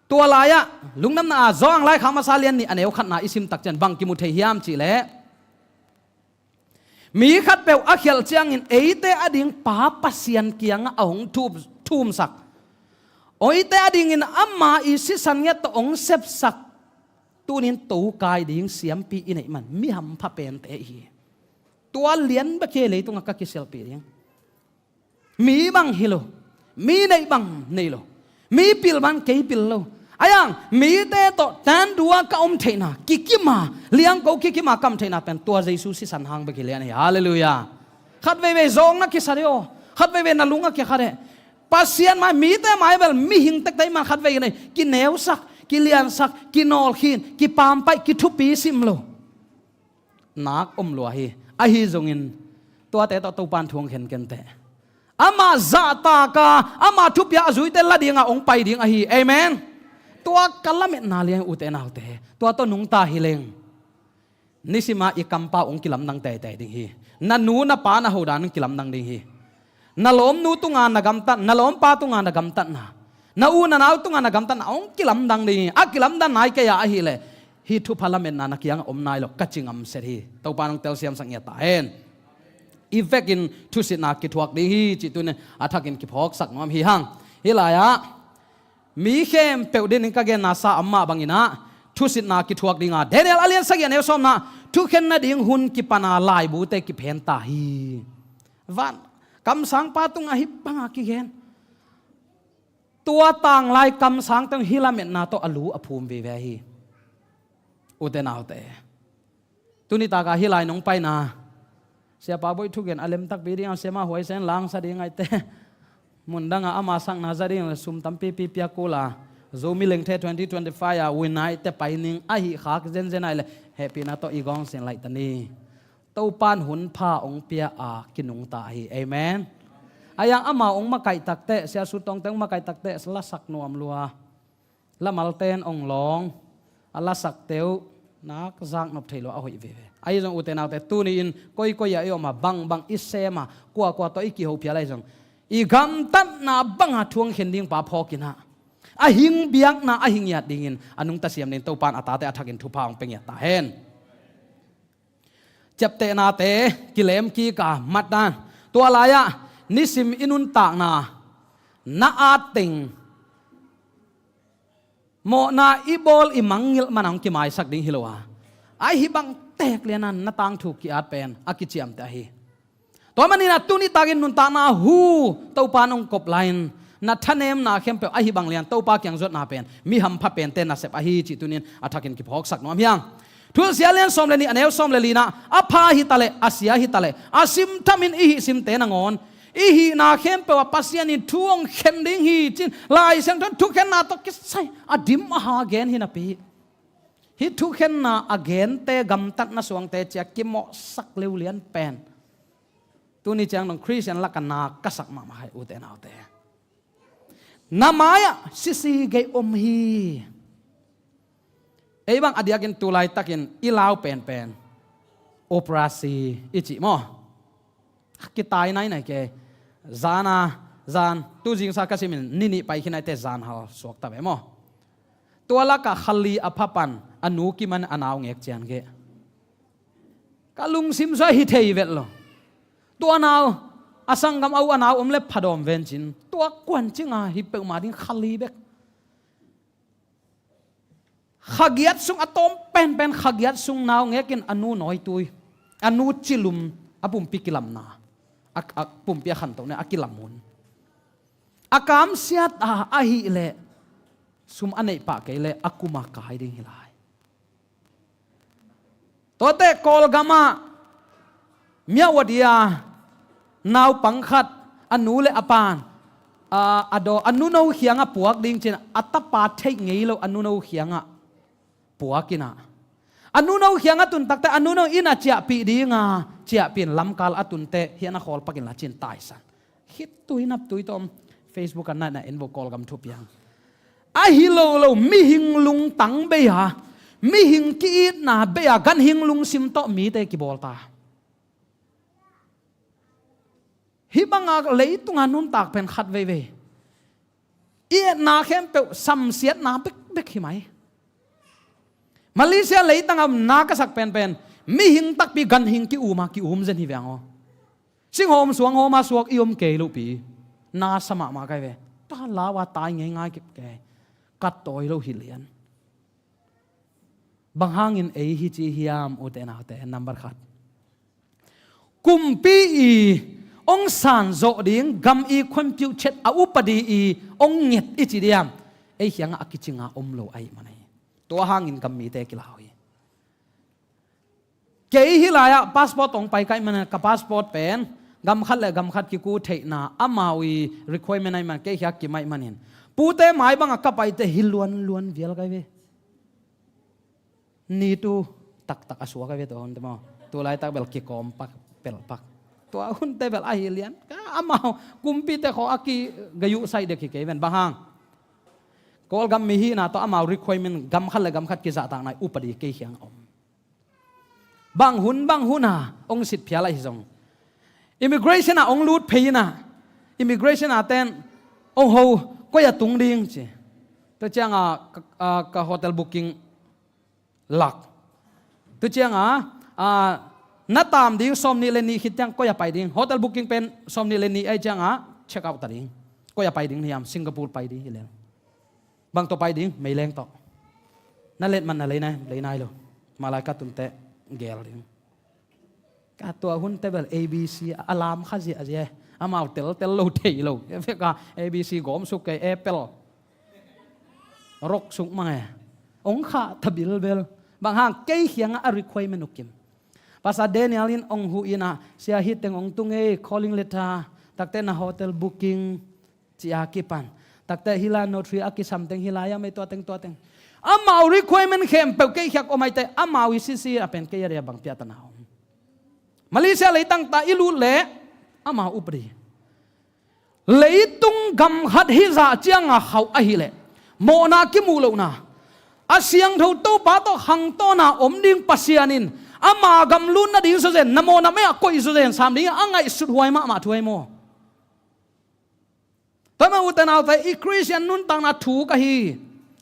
tua lai-ah, Lungdamna ah, Johan laikhak masa lian nih, a neu khatna i sim tak ciang bang kimu thei hiam cih leh, mi khatpeuh a khialh ciangin eite ading Pa Pasian kiangah a hong thum, thumsak, eite adingin ama i sisan ngiat tawh hong sepsak, tuni-in tokai ding siampi i neih man mi hampha pente i hi. Tua lian bek hi leitungah ka kisialhpih ding. Mi bang hi lo, mi neih bang nei lo, mi pil bang kei pil lo. Ahi hang mite tawh tandua ka om theihna, kikima, liangko kikima ka om theihna pen tua Jesu sisan hang bek hi lian hi. Halleluiah. Khat veivei zawngna kisa dih aw, khat veivei na lung a kia kha dih. Pasian mai, mite mai bel mihing tektek man khat vei nei, kineusak, kiliansak, kinawlkhin, kipampaih, kithupi sim lo. Nak om lua hi. Ahi zongin tuate tawh Topa'n thu hong khen kenteh. Ama zahtak a, ama thupiak a zuite la dingah hong pai ding ahi. Amen. Tua ka lametna liang, ute naute, tua tawh nungta hi leng, nisima i kampau hong kilamdang teitei ding hi. Na nu na pa na hodan hong kilamdang ding hi. Na lawmnu tunga na gamtat, na lawmpa tunga na gamtatna, na u na nau tunga na gamtatna hong kilamdang ding hi. A kilamdang nai kei a ahih leh, hih thupha lametna na kiangah om nai lo, ka ci ngamset hi. Topa'n hong telsiamsak ngiat ta hen. I vekin thusitna kithuak ding hi cih tuni-in a thakin kiphawksak nuam hi hang. Hih lai-ah mi khempeuh dingin ka genna sa a mah bangin ah, thusitna kithuak ding a, Daniel a lian sagih, a neu sawmna, thukhen nading hun kipan a laibute kiphen ta hi. Van, kamsangpa tungah hih banga kigen. Tua tanglai kamsangte hong hih lametna tawh a lu a phum vive hi. Ute naute, tuni taka hih lai nong paina, Siapa Boih thugen a lem takpi ding a, siama huaisen langsa ding ahih teh, mundanga ama sakna za ding le sum tampipi pia kul a, Zomi Lengthe twenty twenty-five a win ahih teh pai ning, ahih khak zenzen ahih leh hehpihna tawh i gawngsin laih ta ni. Topa'n hun pha hong pia a kinungta hi. Amen. Ahi hang amau hong makaih takteh, Sia Sut Tawngte hong makaih takteh, lasak nuam lua, lamalte in hong lawng, a lasakte uh nak zak nop thei lo a hoih veve. Ahi zong ute naute, tuni-in koikoi ah i om a, bangbang i sem a, kuakua tawh i kiho phial ahi zong, i gamtatna banga thu hong khen ding pa phawk in ah, a hing biakna a hing ngiat dingin a nungta siam dingin Topa in a tate a thakin thupha hong pia ngiat ta hen. Ciaptehnate kilem kik a, matna, tua lai-ah nisim i nuntakna na at teng mawhna i bawl i mangngilh man a hong kimaisak ding hi lo a, ahi bang teek lianan na tangthu ki-at pen a kiciamteh ahi. Tua manin ah tuni takin nuntakna hu Topa in hong kop lai-in na thanemna khempeuh ahi bang lian Topa kiang zuatna pen mi hampha pente nasep ahi cih tuni-in a thakin kiphawksak nuam hi hang. Thusia lian sawm le nih, a neu sawm le li-na, a pha hi taleh, a sia hi taleh, a simthamin i hih simte nangawn i hihna khempeuh ah Pasian in thu hong khen ding hi ci-in Lai Siangtho in thukhenna tawh kisai a dim a ha gen hi napi, hih thukhenna a gente gamtatna suangte ci-a kimawhsak leu lian pen tuni ciang dong Khristian lakah na ka sak mahmah hi, ute naute. Na mai-ah sisi gei om hi. Ei bang a diakin tu laitakin i lau penpen operasi i cih maw? A kitai nainai kei. Zan a, zan, tu zingsa ka simin ni nih pai khin aite zan hal suak ta ve maw? Tua lakah kha li a pha pan a nu kiman a nau ngek cian geh. Ka lungsim sua hi thei vet lo. Tua nau, a sanggam a u a nau om le phadawm ven cin, tua kuan cinga hi peuhmah ding kha li bek. Kha giat sung a tawm penpen kha giat sung nau ngekin a nu nawitui, a nu cilum, a pumpi kilamna, a, a pumpi a khantohna a kilam hun. A kamsiat a, ahih leh sum a neih pah kei leh a kum a kai ding hi lai. Tuate Kawlgamah Myawaddy a naupang khat a nu le a pan a, a daw a nuno khiangah puak ding cin a tapa theih ngei lo a nuno khiangah puak inah, a nuno khiangah tun takte a nuno in a ciahpih dinga ciahpih in lamkal a tunte hian a khawl pakin la cin taisan. Khitui naptui tawh om. Facebook ah na en vo, Kawlgam thupiang. Ahi lo lo, mihing lungtang bei a, mihing ki-itna bei a, ganhing lungsim tawh mite kibawl ta. Hih banga leitunga nuntak pen khat veivei i etna khempeuh samsiatna bekbek hi mai. Malaysia leitanga na ka sak penpen mihing takpi ganhing ki-um a ki-um zen hi veng aw. Singhawm suanghawm a suak i om kei lohpi. Na sa mahmah kai ve. Tua lau a tai ngeingai kip kei. Ka tawi lo hi lian. Bang hangin ei hi ci hiam, ute naute, number khat. Kumpi i ong san zawh ding, gam i khuanpiuh chet a upadi i ong nget i ci diam. Ei khiangah a kicinga om lo ahih man ahi. Tua hangin gam mite kilau hi. Kei hih lai-ah passport tawh ong pai ka hih manin ka passport pen gam khat le gam khat kiku theihna amau i requirement ahih man kei hiak kim ahih manin pute mai bangah ka paite hi luanluan vial ka hi ve. Ni tu taktak a suak ka hi ve tua hunte maw. Tu laitak bel kikawm pak, pel pak. Tua hunte bel ahi lian. Ka amau kumpite khaw a ki gayuh saih dek hi kei ven bang hang. Kawlgam mi hihna tawh amau requirement gam khat le gam khat kizahtakna i upadi kei hiang a om. Bang hun bang hun a ong sit phial ahi zong immigration a ong lut phei inah immigration a ten ong ho koi a tung ding ci. Tua cianga ka, a, ka hotel booking lak. Tua cianga, a, na tam ding sawm nih le nih khit ciang koi a pai ding. Hotel booking pen sawm nih le nih ahi cianga check out ta ding. Koi a pai ding hiam, Singapore pai ding hi lel. Bang tawh pai ding, meileng tawh. Na let man na lei nai, lei nai lo. Malai ka tunte gel ding. Ka tua hunte bel A B C a lam kha ziahziah. Amau teltel lo thei lo. Veka A B C gawm suk kei, apple. Rok suk mang e. Ong kha ta bilbel. Bang hang kei hiangah a requirement uh kim. Pastor Daniel in ong huh inah, sia hi teng ong tung ei, calling letter, takte na hotel booking, ci a kipan. Takte hi lai notary a kisam teng hi lai a mei tua teng tua teng. Amau requirement khempeuh kei khiak om aite amau i sisi a pen kei a ria bang piatana om. Malaysia leitang ta i lut leh amau upadi. Leitung gam khat hizah cianga khauh ahileh mawhna kimuh lohna. A siangtho Topa tawh khangtawna om ding Pasian in ama gam lut nading zawzen, na mawhna mei-ah koih zawzen sam dingin a ngaihsut huai mahmah thu ahi maw? Tua mah ute naute, i Khristian nuntakna thu ka hi.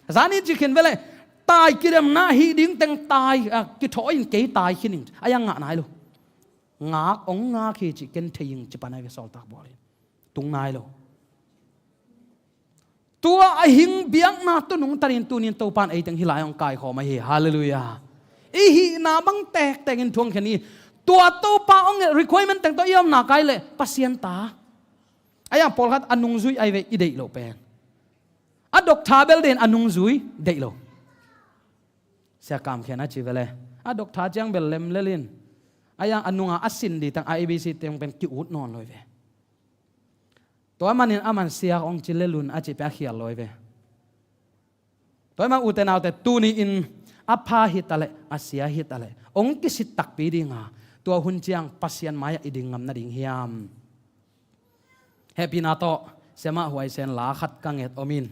Zani ci khin veleh, tai kidemna hi ding teng tai, a, kithawi in kei tai khin in. A yang ngah nai lo. Ngak, ong ngak hi ci ken thei ing ci pan ai ve sawltak bawl in. Tung nai lo. Tua a hing biakna tu nungtanin tunin Topan ei teng hi lai ong kaikhawm ahi. Halleluiah. I hihna bang tektek in thuang khen hi. Tua Topa ong requirement teng tawh i omna kai leh Pasian ta. A yang pawlkhat a nungzui ai ve i deih lo pen. A doctor bel den a nungzui deih lo. Sia Kam Khen a ci vele. A doctor ciang bel lemlel in. A yang a nunga a sin di tang a A B C teng pen ki-ut nawn lo ve. Tua manin a man siak ong ci lelun a ci pen a khial lo ve. Tua mah ute naute tuni in a pha hi taleh, a sia hi taleh. Ong kisit takpi dinga. Tua hun ciang Pasian mai-ah i ding ngam nading hiam? Hehpihna tawh, Siamah Huaisen la khat ka nget om in.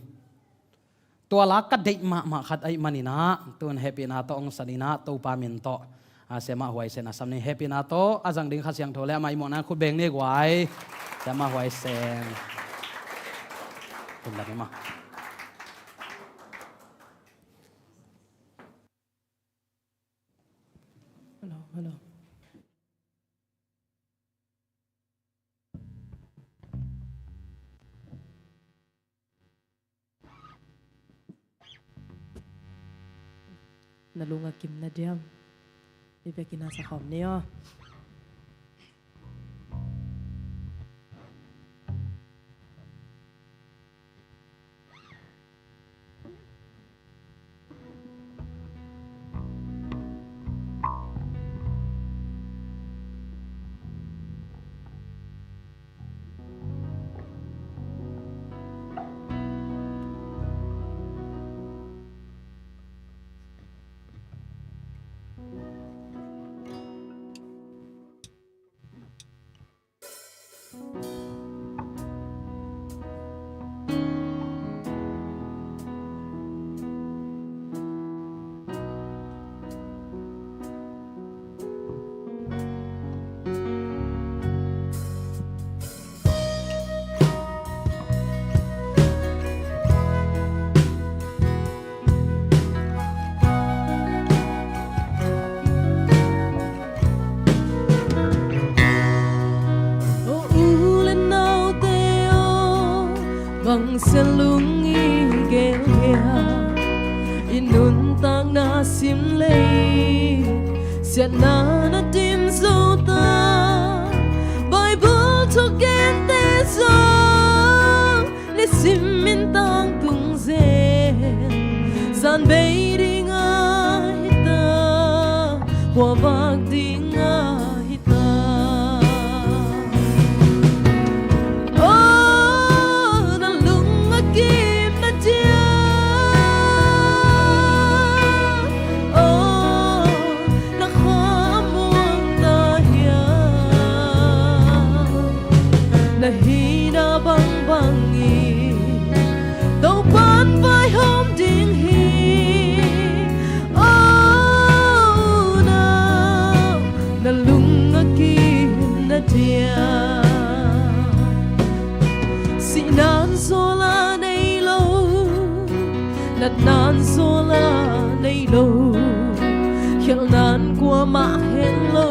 Tua la ka deih mahmah khat ahih maninah, tun hehpihna tawh ong san inah, Topa min tawh, a, Siamah Huaisen a sam ni. Hehpihna tawh, a zang ding Kha Siangtho le amah i mawhna khut beng ni guai. Siamah Huaisen. Tum dak ni ma. Hello, hello. Na lung a kim na diam. I biakinn ah sa khawm ni aw. O u le naute aw, bang sia lung i gel hia? I nuntakna sim lei, siatna na dim zo ta. Bible thugente zong nisim in tangtung zen, zan bei ding ahi ta, khuavak ding ahi ta. Oh, na lung a kim na dia. Oh, na khua a muang ta hia? Na hihna bangbang in Topan vaihawm ding hi. Oh, na, na lung a kim na dia. Sihnan zawl a nei lo, natnan zawl a nei lo, khialhnan kuamah khen lo,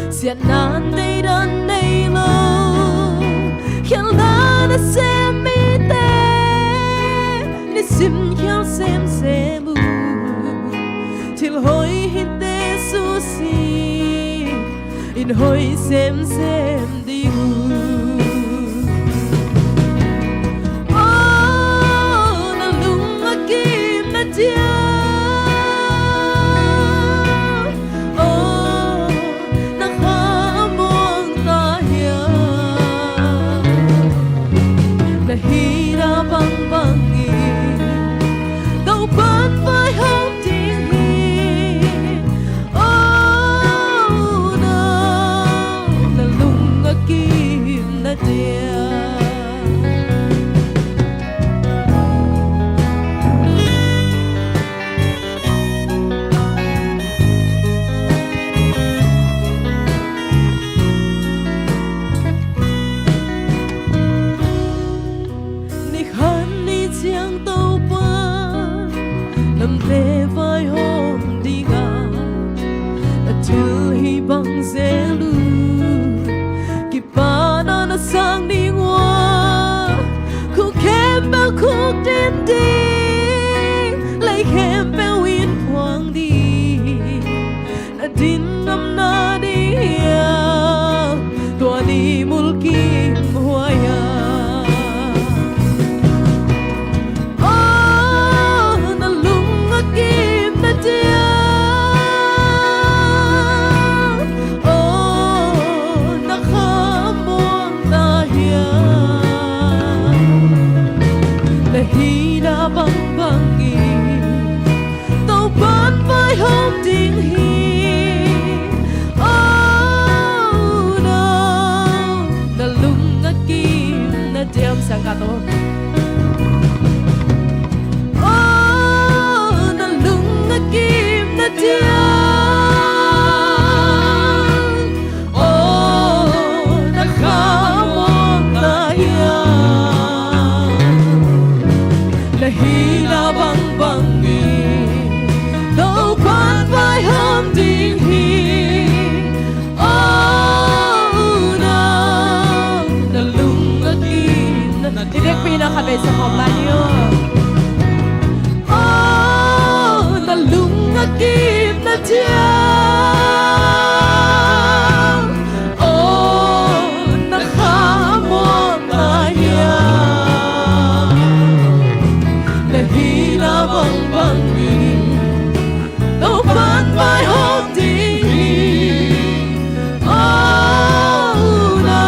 siatnan deidan nei lo, khialhna nasem mite nisim khial semsem uh. Thil hoih hite susia in hoih semsem ding uh. Oh, na lung a kim na dia. Oh, na kha a muang ta hia? Na hihna bangbang in Topan vaihawm ding hi. Oh, na, na lung Diam siangka to. Oh, na lung a kim na diam. Oh, na khamawk na hiam. Na hihna bangbang in Topan vaihawm ding hi. Oh, na, na lung a kim na diam. I biakpiakna khat vei sa khawm lai ni aw. Oh, na lung a kim na diam. Oh, na khamawk na hiam. Na hihna bangbang in Topan vaihawm ding hi. Oh, na,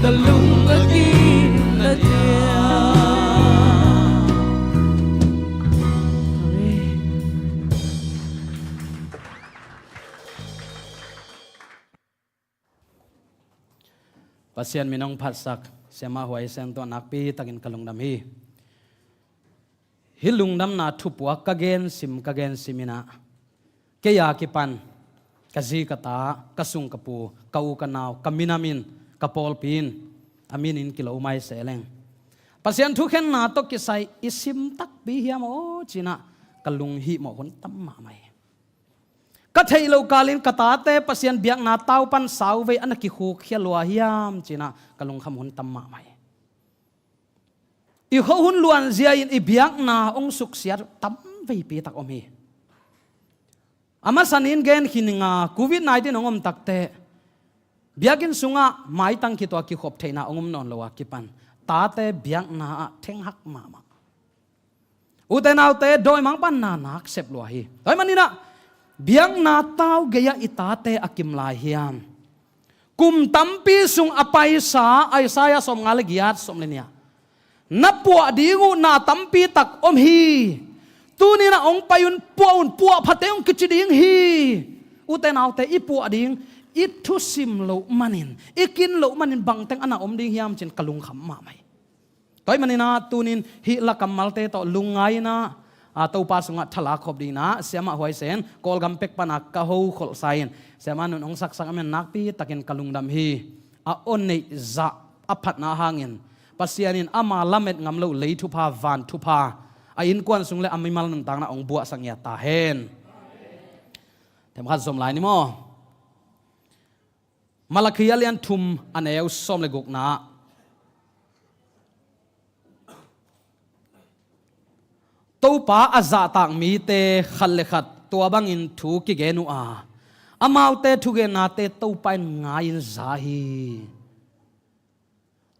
na lung a kim na diam. Pasian min hong phatsak Siamah Huai Siang tungah nakpi takin ka lungdam hi. Hih lungdamna thupuak ka gen sim, ka gen sim in ah, kei a kipan ka zi, ka ta, ka sung, ka pu, ka u, ka nau, ka minam in, ka pawlpi in, a min in kilo mai se leng, Pasian thukhenna tawh kisai i sim takpi hiam aw ci-in ah ka lunghihmawh hun tam mahmah hi. Ka theih loh kalin ka tate Pasian biakna tau pan sauvei a na kikhukkhia lua hiam ci-in ah ka lungkham hun tam mahmah hi. I khuahun luanzia in i biakna hong suksiat tam veipi tak om hi. A masa ni-in gen khin ing a, covid nineteen hong om takteh biakinn sungah maitang khit uh a kikhop theihna hong om nawn lo a kipan tate biakna ah thenghak mahmah. Ute naute, dawimangpa na nak sep lua hi. Tua ahih manin ah biakna tau gei-ah i tate a kim lai hiam? Kum tampi sung a paisa, Isaiah sawmnga le giat, sawm le nih ah, na puah ding uh na tampi tak om hi. Tuni-in ah hong pai un, puah un, puah phate hong kici ding hi. Ute naute, i puah ding, i thusim loh manin, i kin loh manin bangteng a na om ding hiam ci-in ka lungkham mahmah hi. Tua ahih manin ah tuni-in hih la kammalte tawh lungngai-in ah, a, Topa sungah thalak khop dingin ah Siamah Huai Siang Kawlgam pek pan ah ka ho kholhsa in, Siamah in hong saksak ahih manin nakpi takin ka lungdam hi. A oneih zah a phatna hangin Pasian in ama lamet ngam loh lei thupha, van thupha a innkuan sung le a mimal nuntakna hong buahsak ngiat ta hen. Themkhat zom lai ni maw. Malakhi a lian thum, a neu sawm le gukna ah, Topa a zahtak mite khat le khat tua bangin thu kigen uh a, amaute thugennate Topa in ngai-in za hi.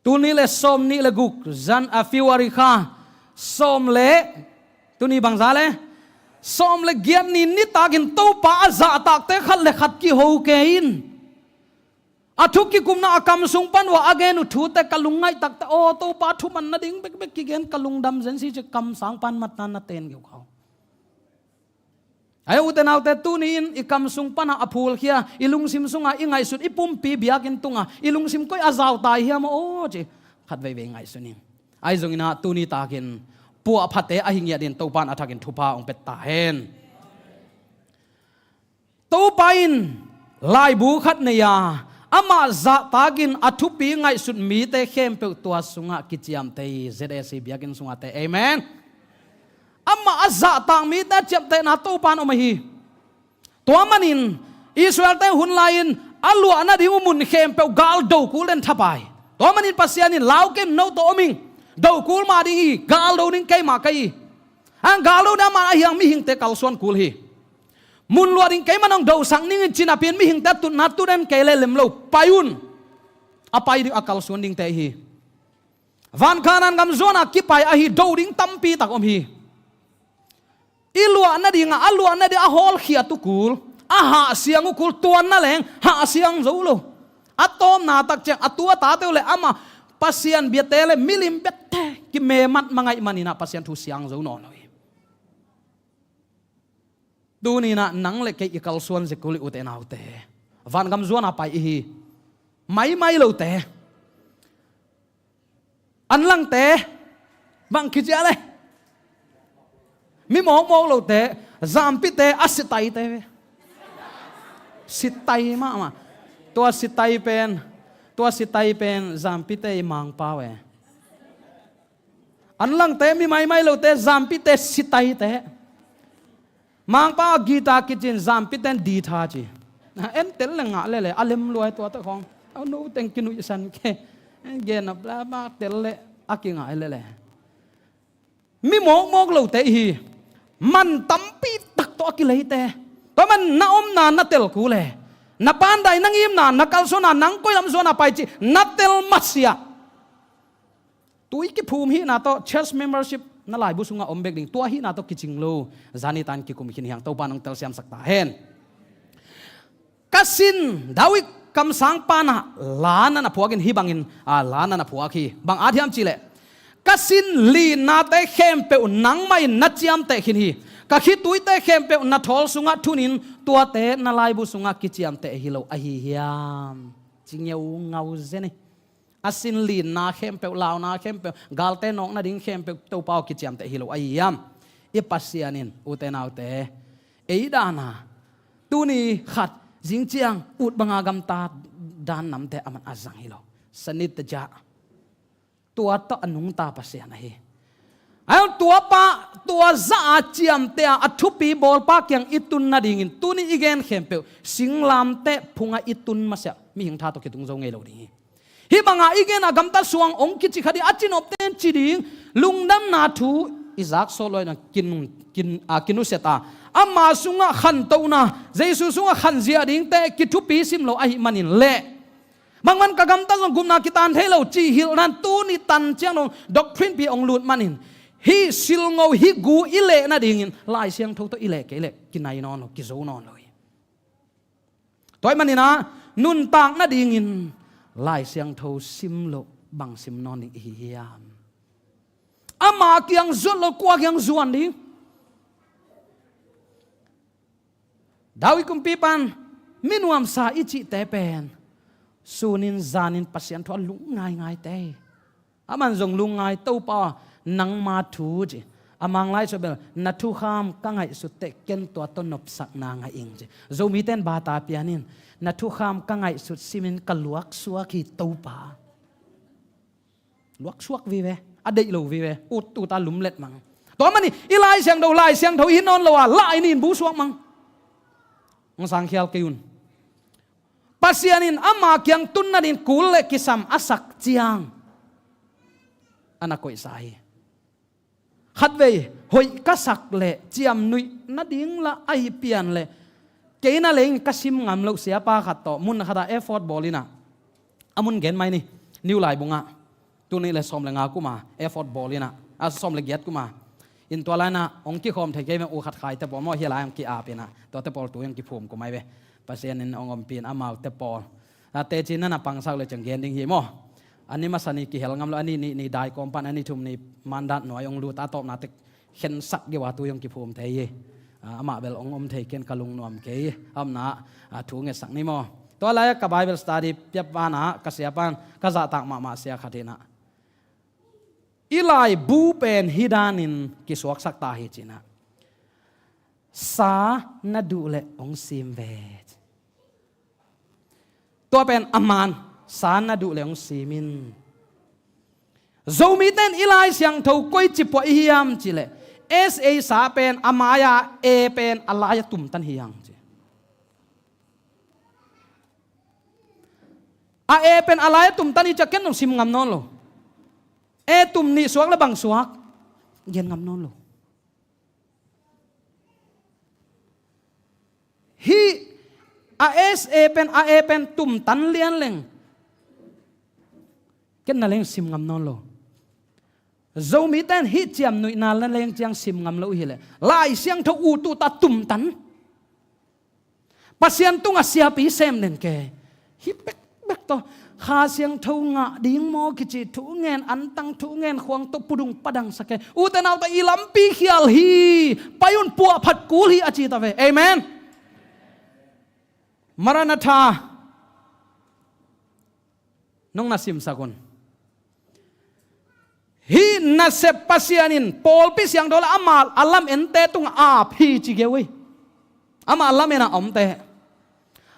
Tul nih le sawm nih le guk, Jan, a, February kha sawm le, tuni bang za le, sawm le giat ni nitakin Topa a zahtakte khat le khat kiho kei in. A thu kikupna a kam sung pan uh a a gen uh thute ka lungngaih takteh, aw, Topa thu man nading bekbek kigen, ka lungdam zenzen ci-in kamsang pan matna na ten geukhau. Ahi, ute naute, tuni-in i kam sung pan ah a phulkhia, i lungsim sungah i ngaihsut, i pumpi biakinn tungah i lungsim koi a zau ta hiam aw ci-in khat veivei ngaihsun ing. Ahi zongin ah tuni takin puahphate ahi ngiatin Topa in a thakin thupha hong pia ta hen. Topa in laibu khat nei a, amah zahtakin a thupi ngaihsut mite khempeuh tua sungah kiciamteh hi, Z A C biakinn sungah te. Amen. Amah a zahtak mite a ciamtehna Topa in om ahi. Tua manin Israel-te hun lai-in a luah nading uh mun khempeuh gal do kul den thapai. Tua manin Pasian in, "Lau kei un, no tawh om ing. Do kul mah ding hi, gal do ding keimah ka hi. Hang gal do ding amah a hiang mihingte kalsuan kul hi. Mun luah ding keimah nong dosak ning in," ci-in a pi-in mihingte a tutna tu den kei leh lem lo, pai un. A pai ding, a kalsuan dingte hi. Van Kanaan gam zuan a kipai ahi, do ding tampi tak om hi. I luah nading a, a luah nading a hawlkhiat uh kul, a hahsiang uh kul, tuanna leng hahsiang zo lo. A tawpna tak ciang a tu a tate uh le amah Pasian biate le milim biate kimemat mangaih manin ah Pasian thu siang zo nawn lo hi. Tuni-in ah nang le kei i kalsuan zia kul hi, ute naute. Van gam zuan a pai i hi. Maimai lote. Anlangte bang kici a le? Mi mawkmawk lote, zampite, a sitaite ve. Sitai mahmah. Tua sitai pen, tua sitai pen zampite i mangpau e. Anlangte mi maimai lote, zampite sitaite. Mangpau a guitar kicin, zampiten ditha ci. En tel le ngah lele, a lem luai tua tawh khawng. A no teng kinuihsan ke. Gen a bla bak tel le a kingah lele. Mi mawkmawk lote i hi. Man tampi tak tawh a kileite. Tua man na omna na tel kul e. Na pandai, na ngimna, na kalsuanna, nang koi lam zuan a pai ci na tel masiah. Tui kiphum hihna tawh church membership na laibu sungah om bek ding, tua hihna tawh kicing lo. Zani tan kikum khin hiang, Topa nong telsiamsak ta hen. Ka sin, David kamsang panah la na na phuakin hih bangin, a, la na na phuak hi. Bang at hiam cihleh, ka sin linnate khempeuh nangmah in na ciamteh khin hi. Ka khituite khempeuh na thawl sungah thunin, tuate na laibu sungah kiciamteh hi lo ahi hiam? Ci ngeu ngau zen hi. A sin linna khempeuh, launa khempeuh, galte nawk nading khempeuh Topa aw kiciamteh hi lo ahi hiam? I Pasian in, ute naute, ei dana tuni khat zing ciang ut banga gamta dan namte aman a zang hi lo. Sanit ta ja. Tua tawh a nungta Pasian ahi. Ahi zong tua pa, tua zah a ciamteh a, a thupi bawlpa kiang i tun nadingin tuni i gen khempeuh singlamteh phungah i tun masiah mihing tha tawh kitung zo ngei lo ding hi. Hih banga i gen a gamta suang hong kici kha ding, a cinopten ci ding, lungdamna thu i zak sawt lo in a kin, kin, a, kinusia ta. Ama sungah khantohna, Jesu sungah khanzia dingte kithupi sim lo ahih manin leh, bangman ka gamta zong gupna kitan thei lo cih hilhnan tuni tan ciang dong doctrine pi hong lut manin, hih silngo, hih gu i leh nadingin Lai Siangtho tawh i leh kei leh kinai nawn lo, kizo nawn lo hi. Tua ahih manin ah, nuntak nadingin Lai Siangtho sim loh bang sim nawn ding i hi hiam? Ama kiang zuat lo kua kiang zuan ding? David kumpipan, mi nuamsa i cihte pen sunin zanin Pasian thu a lung ngaingaite hi. Aman zong lungngai, Topa, nangma thu ci. A Manglai sua bel, na thukham ka ngaihsut teh ken tua tawh nopsakna ngah ing ci. Zomite in bata pian in, na thukham ka ngaihsut simin ka luaksuak hi Topa. Luaksuak vive, a deih lo vive, ut uta lumlet mang. Tua manin i Lai Siangtho, Lai Siangtho i hi nawn lo a, lai nin busuak mang. Hong sangkhial kei un. Pasian in ama kiang tun nadingin kul le kisam a sak ciang a na koihsa hi. Khatvei hoih ka sak le ciamnuih nading lah ahi pian le, kei na leng ka sim ngam loh siapa khat tawh mun khatah effort bawl inah, a mun gen mai ni, New Laibungah. Tuni le sawm le nga kuma effort bawl inah, a sawm le giat kuma. In tua lai-inah hong kikhawm thei kei meng, u khat khaite pawl maw, hia lai hong ki-ap inah, tuate pawl tu hong kiphum kumai ve. Pasian in hong ompih in amaute pawl a teci na na pangsak le ciang gen ding hi maw. A ni masa ni kihel ngam lo, a ni nih ni daikawm pan, a ni thum ni mandat nuai hong lut a, tawpna tek khensat geu a tu hong kiphum thei hi. A, amah bel hong om thei ken ka lungnuam kei hi. A omna ah, a, thu ngetsak ni maw. Tua lai-ah ka Bible study piap vanah ka siapan, ka zahtak mahmah sia khat inah, i laibu pen hih danin kisuaksak ta hi cinah, sa na duh leh hong sim ve. Tua pen a man, sa na duh leh hong sim in. Zomite in i Lai Siangtho koici puah i hiam cihleh, S A sa pen a mai-a, A pen a lai-a tumtan hi hang ci. A A pen a lai-a tumtan hi ciah ken zong sim ngam nawn lo. A tum nih suak le bang suak, gen ngam nawn lo. Hih a S A pen, a A pen tumtan lian leng, ken na leng sim ngam nawn lo. Zomite in hih ciamnuihna na leng ciang sim ngam lo hileh, Lai Siangtho ut uta tumtan. Pasian tungah siapi sem den ke. Hih bekbek tawh Kha Siangtho ngah ding maw kici thu ngen, antang thu ngen, khuang tawh pudung padangsak ke. Ute naute, i lampi khial hi. Pai un, puahphat kul hi, a ci ta ve. Amen. Maranatha. Nong na simsak un. Nasep Pasian in pawlpi siangtho le amah a lam ente tungah ap hi ci geu hi. Amah lam enah a omte,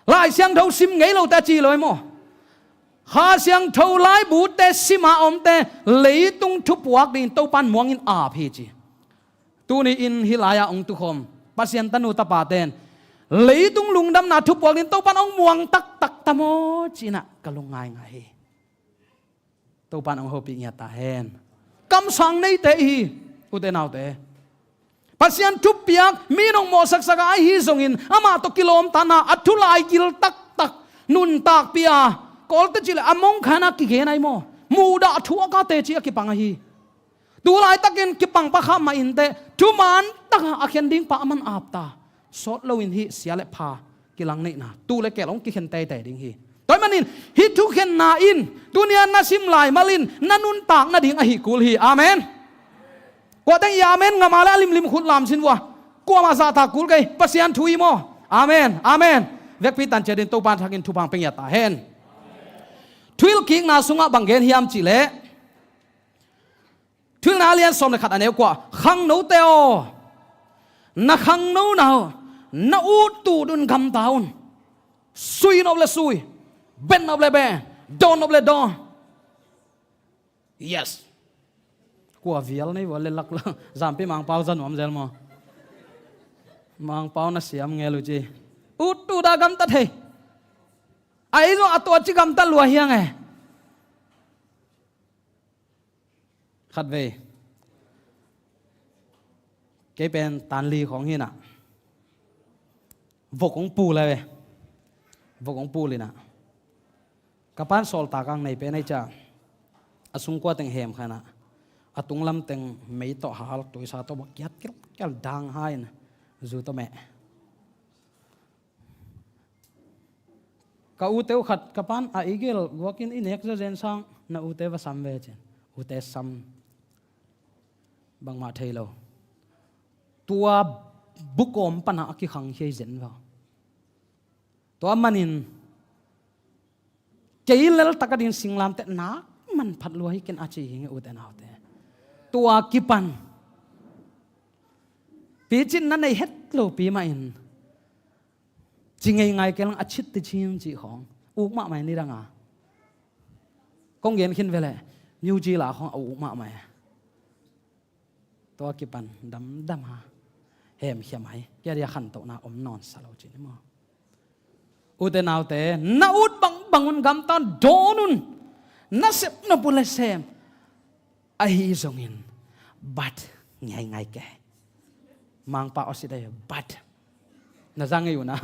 Lai Siangtho sim ngei lote a ci lo hi maw? Kha Siangtho laibute sima a omte leitung thupuak dingin Topan muangin ap hi ci. Tuni in hih lai-ah hong tukhawm Pasian tanu tapaten leitung lungdamna thupuak dingin Topan hong muang taktak ta maw ci-inah ka lung ngaingai hi. Topan hong hopih ngiat ta hen. Kamsang neite i hi, ute naute. Pasian thupiak mi in hong mawhsaksak a, ahi zongin amah tawh kilawmtatna a thu laigil taktak nuntakpih a, Kawlte cih leh a mongkha-in a kigen ahi maw? Mudah thuak a teci a kipang ahi. Tu laitakin kipang pah kha mah inteh, thuman takah a khen ding pah a man ap ta. Sawt loin hih sia le pha kilang neihna tu le kel hong kikhen teitei ding hi. Tua ahih manin hih thukhenna in tuni-a na sim lai malin na nuntak nading ahi kul hi. Amen. Kuateng i amen ngam a le a limlim khut lam sin vua. Kuamah zahtak kul kei, Pasian thu hi maw? Amen, amen. Vekpi tan ciat in Topa thakin thupha pia ngiat ta hen. Thuhilhkikna sungah bang gen hiam cih leh, Thuhilhna a lian sawm le khat a neu kua, khangnote aw, na khangnona uh na ut tuh un gamta un. Sui nop le sui, ben nop le ben, dawn nop le dawn. Yes. Kua vial nei vua le lak la, Zampi Mangpau za nuam zel maw? Mangpau na siam ngel uh ci. Ut tuh a gamta thei. Ahi zong a tua ci gamta lua hi hang e. Khatvei kei pen tan li khawng hi-in ah, vok hong pul e. Vok hong pul in ah, ka pa'n sawltak a nei pen ahi ciang, a sungkua teng hem kha in ah, a tunglam teng mei tawh hal, tuisa tawh bawh kiat kilkel dang ha in, zu tawh meh. Ka ute uh khat, ka pa'n a i gel guakin i nek zawzen sang na ute va sam ve cin. Ute sam, bangmah thei lo. Tua bukawm panah a kikhang hi zen va. Tua manin kei lel tak a ding singlamteh nak man phat lua hi ken a ci hi nge, ute naute. Tua kipan picin na nei het lopi mah in ci ngeingai kei lang, a cit ti cin cih khawng uk mahmah in i dang a. Kong gen khin ve leh New Zealand khawng a uk mahmah e. Tua kipan damdam a, hemkhia mai, kia dia khantohna om nawn sa lo cin i maw? Ute naute, na ut bangbang un gamta un, dawn un. Na sep nop uh le sem. Ahi zongin, but, ngeingai kei. Mangpau a sit ahi, but. Na za ngei uh na.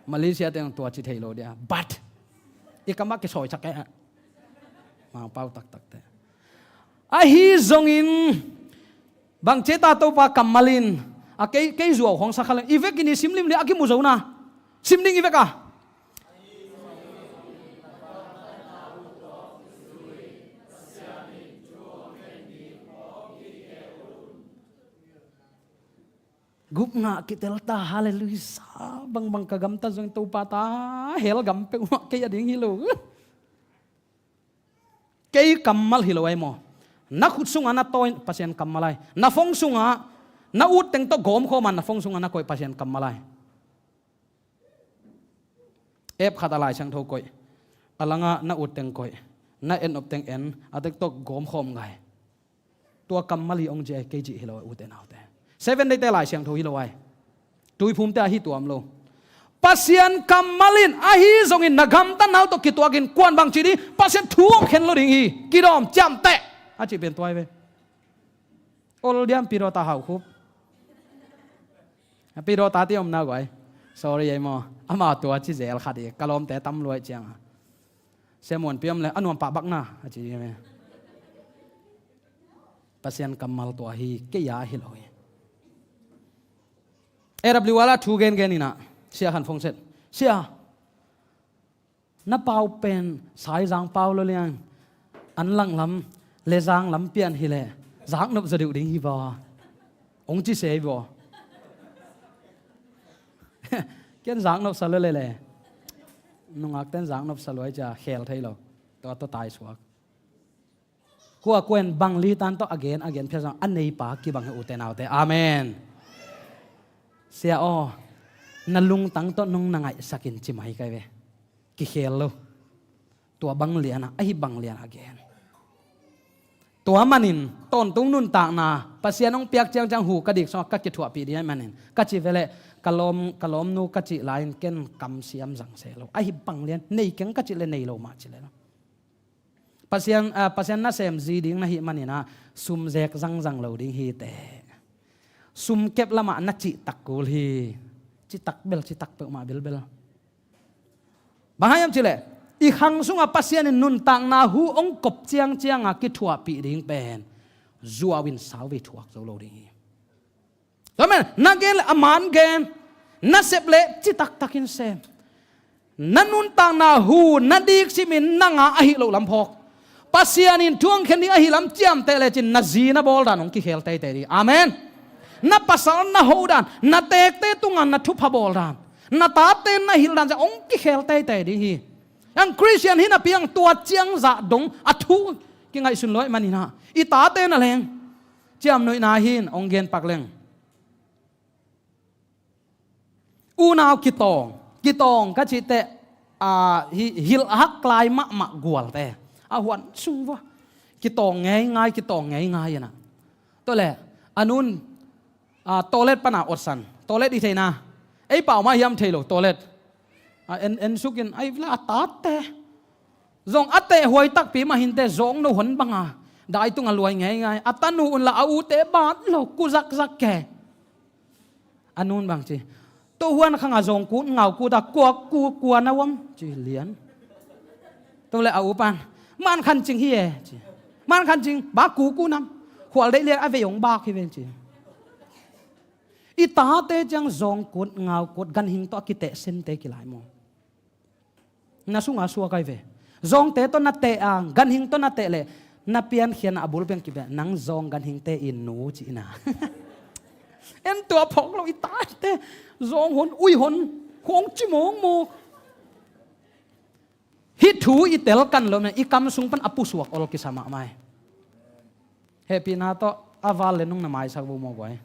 Malaysia teng tua ci thei lo dia, but. I kam ah kisawi cak e. Mangpau taktak te. Ahi zongin, bang ci ta, Topa kammal in a kei, kei zuau khawng sa kha leng, i vekin i sim limlim a kimu zo na. Sim ding i vek a. Gupna kitel ta, halleluiah. Bangbang ka gamta zong Topa ta, hell gam peuhmah kei a ding hi lo. Kei kammal hi lo ahi maw? Na khut sungah na tawi, Pasian kammal ahi. Na phone sungah na ut teng tawh gawmkhawm a, na phone sungah na koih, Pasian kammal ahi. App khat ah Lai Siangtho koih, a langah na ut teng koih, na en nop teng en, a tek tawh gawmkhawm ngai. Tua kammal hi hong ci ahi, kei cih hi lo, ute naute. Seven Day te Lai Siangtho hi lo ahi. Tuiphumte ahi tuam lo. Pasian kammal in ahi zongin na gamtatna uh tawh kituakin kuan bang ci ding, Pasian thu om khen lo ding hi. Kidawm ciamteh a cih pen tua hi ve. Ol diam, Pidawta Hau Khup. Pidawta ti om na guai. Sorry ei maw. Ama tua ci zel khat hi, ka lawmte tam luai cianga. Sia Muanpi om le a nuam pah bak na a ci hi ve. Pasian kammal tua hi, kei a hi lo hi. A W R ah thu gengen in ah, sia khan phone set. Sia, na pau pen Saizang pau lo liang, an langlam le zanglam pian hi leh zaknop zaw deuh ding hi vaw, hong ci se hi vaw. Ken zaknop sa lo lele. Nungakten zaknop sa lo ahi cia khel thei lo. Tua tawh tai suak. Kuakua in bang litan tawh a gen a gen phial zong a neipa kibang hi, ute naute. Amen. Sia aw, na lungtang tawh nong na ngaihsakin ci mai kai ve. Kikhel lo. Tua bang lianah, ahi bang lianah gen. Tua manin tawntung nuntakna Pasian hong piak ciangciang hu ka dik sungah ka kithuahpih ding ahih manin ka ci veleh, ka lawm, ka lawmnu ka cih lai-in ken kamsiam zang se lo. Ahi bang lian, nei keng ka cih leh nei lo mah ci leh lo. Pasian, ah, Pasian nasem zi ding na hih maninah sum zek zangzang lo ding hi teh. Sum kep lamah na cihtak kul hi. Citak bel, citak peuhmah belbel. Bang hang hiam cih leh, i khang sungah Pasian in nuntakna hu hong kop ciangcianga kithuahpih ding pen zuau in sauvei thuak zo lo ding hi. Tua manin na gen leh a man gen, na sep leh citaktakin sem. Na nuntakna hu na diksimin nang a ahi loh lam phawk. Pasian in thu hong khen ding ahi lam ciamteh lecin na zi na bawl dan hong kikhel teitei ding. Amen. Na pasal na ho dan, na teekte tungah na thupha bawl dan, na tate na hilh dan ciang hong kikhel teitei ding hi. Ang Khristian hi napi ang tua ciang zah dong a thu kingaihsun lo ahih maninah i tate na leng ciamnuihna hi-in hong gen pak leng. Unau kitawng, kitawng ka cih teh, ah, hi, hilh a hak lai mahmah gualte a huan sung vua kitawng ngeingai, kitawng ngeingai inah. Tua leh a nun, ah, toilet pana otsan, toilet i theihna, ei pau mah hiam thei lo toilet. Ah, en, en sukin ai vela a tate zong a tehhuai takpi mah hinteh, zawng no hon banga dai tunga luai ngeingai. A tanu unla a ute bat lo, ku zakzak ke. A nun bang ci, tua huan khanga zawng kut ngau kuta, kua, ku, kua na uam ci lian. Tua leh a upan, man khan cing hi e ci. Man khan cing, ba ku ku nam. Khual deih lian a vei hong bak hi ven ci. I tate ciang zawng kut ngau kut ganhing tawh a kiteh sente kilai maw? Na sunga suak ai ve. Zawngte tawh na teh a, ganhing tawh na teh leh na piankhiatna a bulpiang kibia, nang zawng ganhingte i nu cihna. En tua phawk lo i tate, zawng hon, ui hon, khuang ci mawkmawk. Hih thu i tel kan lo meh, i kam sung pan a pusuak ol kisa mahmah hi. Hehpihna tawh a val le nung na maisak vo maw guai.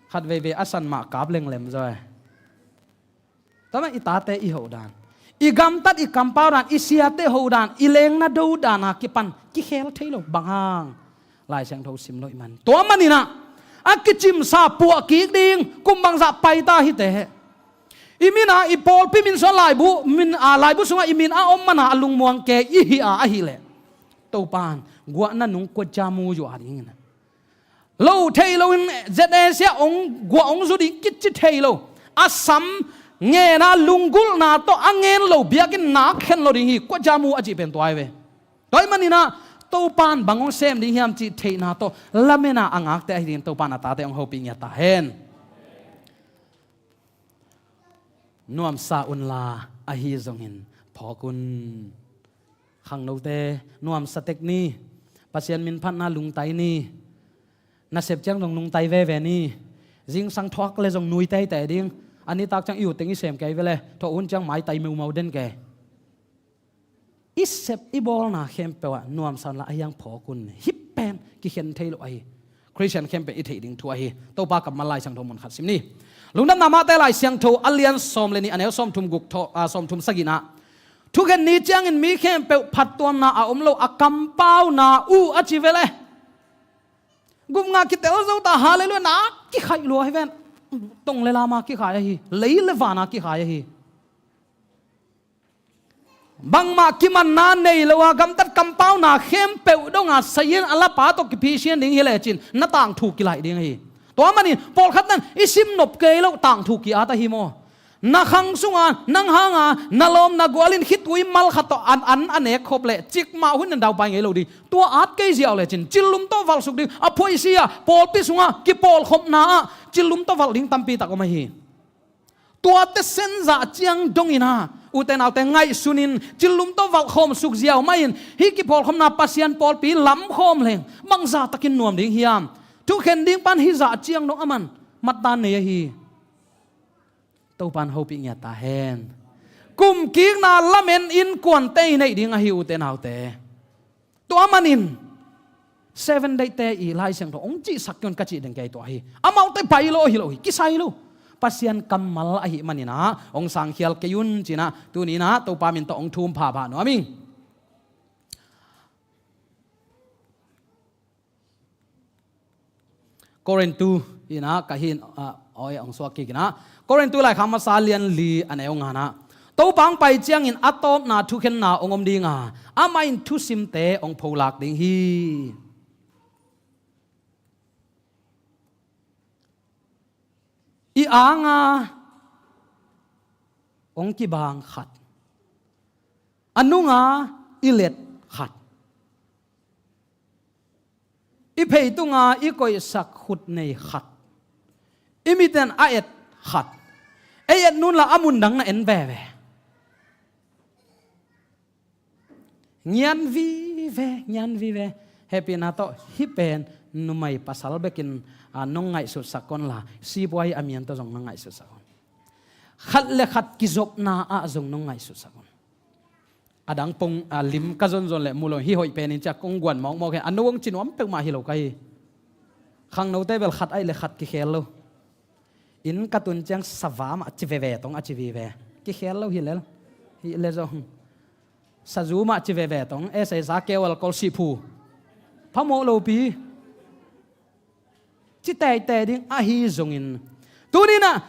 Khat veivei a san mah kap lenglem zaw e. Tua mah i tate i hoh dan, i gamtat i kampau dan, i siate hoh dan, i lengna do dana kipan kikhel thei lo bang hang. Lai Siangtho sim lo i man. Tua maninah a kicimsa puah kik ding kum bangzah paita hiteh. I mina i pawlpi min sungah laibu, min, a, laibu sungah i min a om mana a lungmuang ke i hi a ahileh, Topan guahna nung kua cia mu zua dingin. Lo thei loin Z A C ah hong guah hong zu ding kici thei lo. A sam ngena lunggulhna tawh a ngen lo biakinn nak khen lo ding hi, kua cia mu a cih pen tua hi ve. Tua ahih maninah Topan bang hong sem ding hiam cih theihna tawh lamena a ngakte ahi dingin Topan a tate hong hopih ngiat ta hen. Nuamsa unla ahi zongin phawk un. Khangnote nuamsa tek ni. Pasian min phatna lungtai ni. Nasep ciang zong lungtai veve ni. Zingsang thuak le zong nui teitei ding. A nitak ciang i utteng i sem kei vele. Tua hun ciang maitai meumau den kei. I sep i bawlna khempeuh ah nuamsa unla a hiang phawk un. Hih pen kikhen thei lo ahi. Khristian khempeuh i theih ding thu ahi. Topa kammal Lai Siangtho mun khat sim ni. Lungdamna Mate Lai Siangtho a lian sawm le nih, a neu sawmthum guk thaw, a, sawmthum sagihna. Thukhen ni ciangin mi khempeuh phattuamna a om lo a kampauna uh a ci vele. Gupnga kitel zo ta, halleluiah na kikhaih lua hi ven. Tong le lama kikhai ahi. Lei le vana kikhai ahi. Bangmah kimanna nei lo a gamtat kampauna khempeuh donga sayin a lapa tawh kiphisian ding hi lecin na tangthu kilaih ding ahi. Tua manin pawlkhat nan i sim nop kei lo tangthu ki-at ahi maw? Na khang sunga nang hanga na lawm na gualin khitui mal khat tawh an an a nek khop leh cikmah hun in daupai ngei lo ding. Tua at kei ziau lecin cillum tawh valhsuk ding a phuaisia pawlpi sunga kipawlkhopna ah cillum tawh valh ding tampi tak om ahi. Tuate senzah ciang dongin a, ute naute ngaihsunin cillum tawh valhkhawm sukziau mahin hih kipawlkhopna Pasian pawlpi lamkhawm leng bangzah takin nuam ding hiam? Thukhen ding pan hih zah ciang dong aman mattan nei ahi. Topan hopih ngiat ta hen. Kumkikna lamen innkuante i neih ding ahi ute naute. Tua manin Seven Day te i Lai Siangtho hong cihsak kei un ka cih ding kei tua hi. Amaute pai lo hi lo hi, kisai lo. Pasian kammal ahih manin ah hong sangkhial kei un ci-in ah tuni-in ah Topa min tawh hong thum phapha nuam ing. Korintu in ah ka hin, ah, oi, hong suak kik in ah. Korintu laikhak masa lian li a neu nga-na, Topa hong pai ciangin a tawpna thukhenna hong om ding a, amah in thusimte hong pholak ding hi. I anga hong kibang khat, a nunga i let khat, i pheitunga i koihsak khut nei khat, i miten a et khat, ei et nunla a mundang na en veve. Ngian vive, ngian vive. Hehpihna tawh hih pen numei pasal bekin, a, nong ngaihsutsak un la, sipuai a mian tawh zong nong ngaihsutsak un. Khat le khat kizopna ah zong nong ngaihsutsak un. A dang pong, a, lim ka zonzon le mu lo, hih hoih penin ciah kong guan mawkmawk hi, a no hong ci nuam peuhmah hi lo ka hi. Khangnote bel khat aih le khat kikhel lo. Inn ka tun ciang sava mah ci veve tong a ci vive. Kikhel lo hi lel. Hi le zong sazu mah ci veve tong, e, saisa keu alkol sih phu. Phamawh lopi. Ci teitei ding ahi zongin, tuni-in ah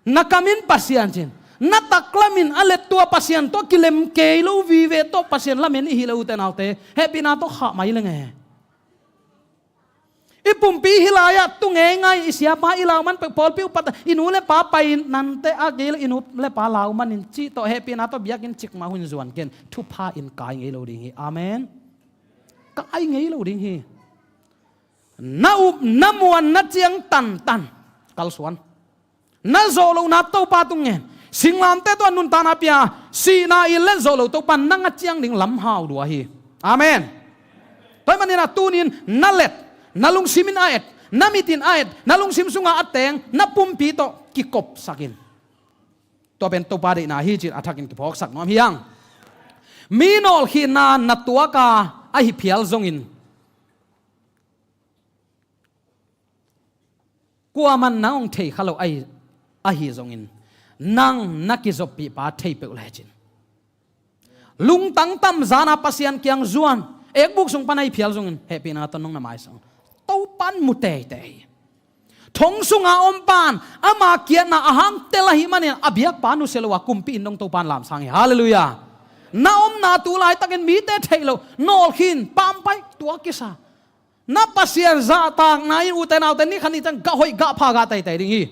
na kamin Pasian cin, na taklamin a let tua Pasian tawh kilem kei lo vive tawh Pasian lamen i hi le ute naute, hehpihna tawh khah mai leng e. I pumpi hih lai-ah tu ngeingai, i siapa i lau man pek, pawlpi upat, i nu le pa pai nante a gei le i nu le pa lau manin cih tawh hehpihna tawh biakinn cikmah hun zuan ken thupha in kai ngei lo ding hi. Amen. Kai ngei lo ding hi. Na up na muan na ciang tantan kalsuan. Na zawh lohna Topa tung ngen. Singlamteh tawh a nuntakna pia, sihna in let zawh loh Topa nang a ciang ding lam hau dua hi. Amen. Tua ahih manin ah tuni-in na let, na lungsim in a et, na mit in a et, na lungsim sungah a teng, na pumpi tawh kikopsak in. Tua pen Topa deihna hi ci-in a thakin kiphawksak nuam hi hang. Mi nawlkhinna na tuak a, ahi phial zongin, kuaman nang hong thei kha lo ahi, ahi zongin, nang na kizoppihpa thei peuh lecin, lungtang tamzan a Pasian kiang zuan, ekbuk sung pan ahi phial zongin, hehpihna tawh nong na maisak un. Topan mu teitei. Thong sunga om pan ama kiatna a hang tel ahih manin a biakpa nusia lo a kumpi inn dong Topan lamsang hi. Halleluiah. Na omna tu laitakin mite theih loh nawlkhin, pampai, tua kisa. Na Pasian zahtakna in ute naute ni khat ni ciang gah hoih gah pha gah teitei ding hi.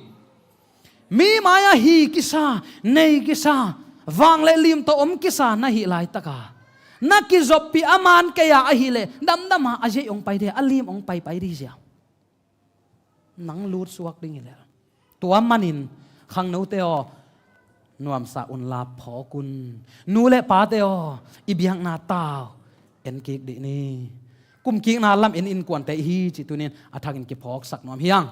Mi mai-ah hi kisa, nei kisa, vanglian lim tawh om kisa na hih laitaka, na kizoppih a man kei-a ahih leh damdam a, a ziai hong pai dih, a lim hong paipai dih ziau. Nang lutsuak ding hi lel. Tua manin khangnote aw, nuamsa unla phawk un. Nu le pate aw, i biakna tau en kik dih ni. Kumkikna lam en innkuante hi cih tuni-in a thakin kiphawksak nuam hi hang.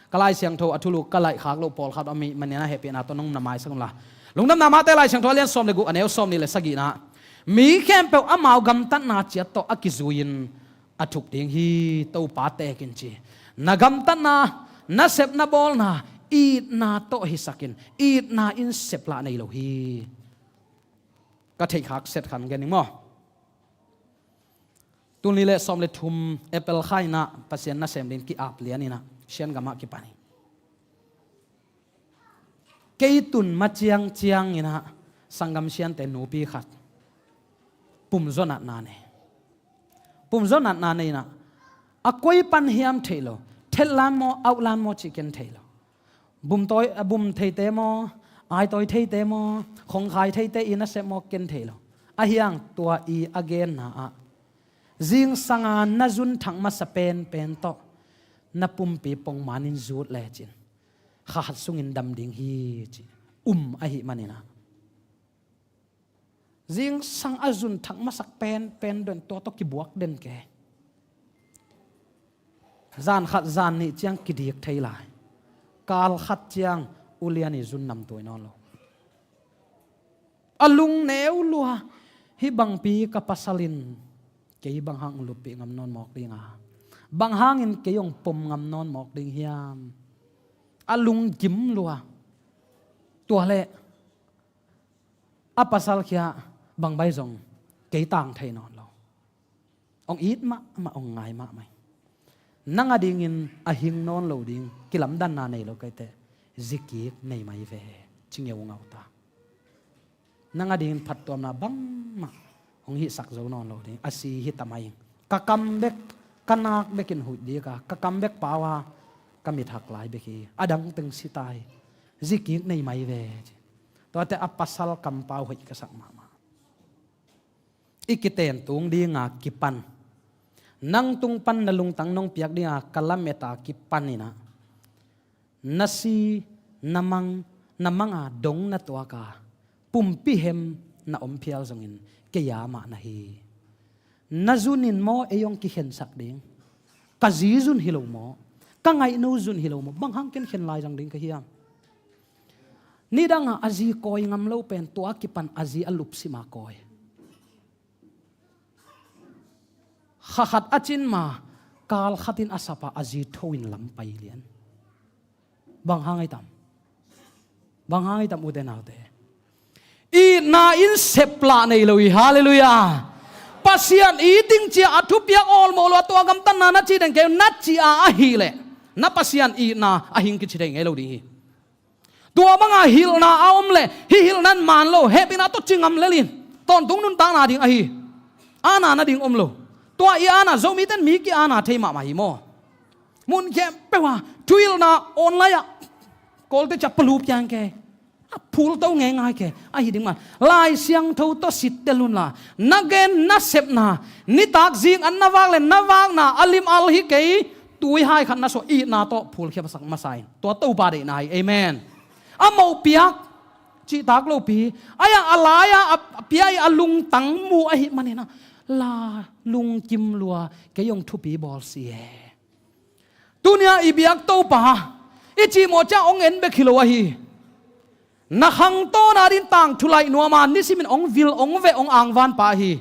Ka Lai Siangtho a thulu ka laih khak loh pawlkhat om ahih manin ah hehpihna tawh nong na maisak unla, Lungdamna Matthai Lai Siangtho a lian sawm le guk, a neu sawmnih le sagihna ah, mi khempeuh amau gamtatna ciat tawh a kizui-in a thuk ding hi. Topa teek in ci. Na gamtatna, na sepna bawlna itna tawh hisak in, itna in seplah nei lo hi. Ka theihkhak set khat gen ning maw. Tul nih le sawm le thum April kha in ah Pasian nasem dingin ki-ap lian in ah Sian gamah kipan hi. Kei tun ma ciangciang in ah sanggam Siante nupi khat pumzaw natna nei. Pumzaw natna nei in ah a koi pan hiam theih lo, thetlam maw, auklam maw cih ken thei lo. Bum tawi, a bum theite maw, aitawi theite maw, khongkhai theite i nasep maw ken thei lo. Ahi hang tua i a genna ah zingsanga na zun thak masa penpen tawh na pumpi pongman in zut lecin kha khat sungin dam ding hi ci um ahih manin ah, zingsang a zun thak masak penpen den tua tawh kibuak den kei. Zan khat zan nih ciang kidik thei lai. Kal khat ciang ulian i zun namtuai nawn lo. A lungneu lua, hih bangpi ka pasal in Kei bang hang hong luppih ngam nawn mawk ding a, bang hangin kei hong pom ngam nawn mawk ding hiam? A lunggim lua. Tua leh a pasal khia bang bai zong kei tang thei nawn lo. Hong it mahmah, hong ngai mahmah hi. Nang a dingin a hing nawn lo ding kilamdanna nei lo kei teh, zikik nei mai ve, ci ngeungau ta. Nang a dingin phattuamna bangmah hong hihsak zo nawn lo ding, a si hi ta mai ing. Ka kam bek, ka nak bekin huih ding a, ka kam bek pau a, ka mit hak lai bek hi, a dang teng si ta hi. Zikik nei mai ve, ci. Tuate a pasal kampau hoih ka sak mahmah. I kiten tung dinga kipan, nang tung pan na lungtang nong piak dinga ka lamet a kipan in ah, na si, na mang, na mang a dong na tuak a, pumpi hem na om phial zongin kei a mah na hi. Na zun in maw ei hong kikhensak ding? Ka zi zun hi lo maw? Ka ngaihno zun hi lo maw? Bang hang ken khen lai zang ding ka hiam? Nidang a a zi kawi ngam lo pen tua kipan a zi a lupsim a kawi. Kha khat a cin ma, kal khat in a sap a, a zi tho in lam pai lian. Bang hang ai tam? Bang hang ai tam, ute naute? Itna in sep lah nei lo hi. Halleluiah. Pasian it ding ci a a thupiak awlmawh lo a, tua gamtatna na ci deng kei, na ci a ahih leh na Pasian itna a hing kici thei ngei lo ding hi. Tua banga hilhna a om leh hih hilhna in man lo, hehpihna tawh ci ngam lel in, tawntung nuntakna ding ahi. Ana nading om lo. Tua i ana, Zomite'n mi ki-ana thei mahmah hi maw? Mun khempeuh a thuhilhna online ah Kawlte ci a palu piang kei, a phulto ngeingai kei, ahi ding man. Lai Siangtho tawh sittel unla, na gen na sepna, nitak zing an na vak leh na vakna a lim al hi kei, tuihai khat na suah, itna tawh phulkhia masa in. Tua Topa deihna hi. Amen. A mawhpiak cihtak lopi, a ia a lai-a a pia i a lungtang mu ahih manin ah, la lungkim lua, kei hong thupi bawl si e. Tuni-a i biak Topa, i cihmawh ciang hong en bek hi lo ahi. Na khangtawna ding tangthu laih nuam a, nisimin hong vil, hong veh, hong angvan pa ahi.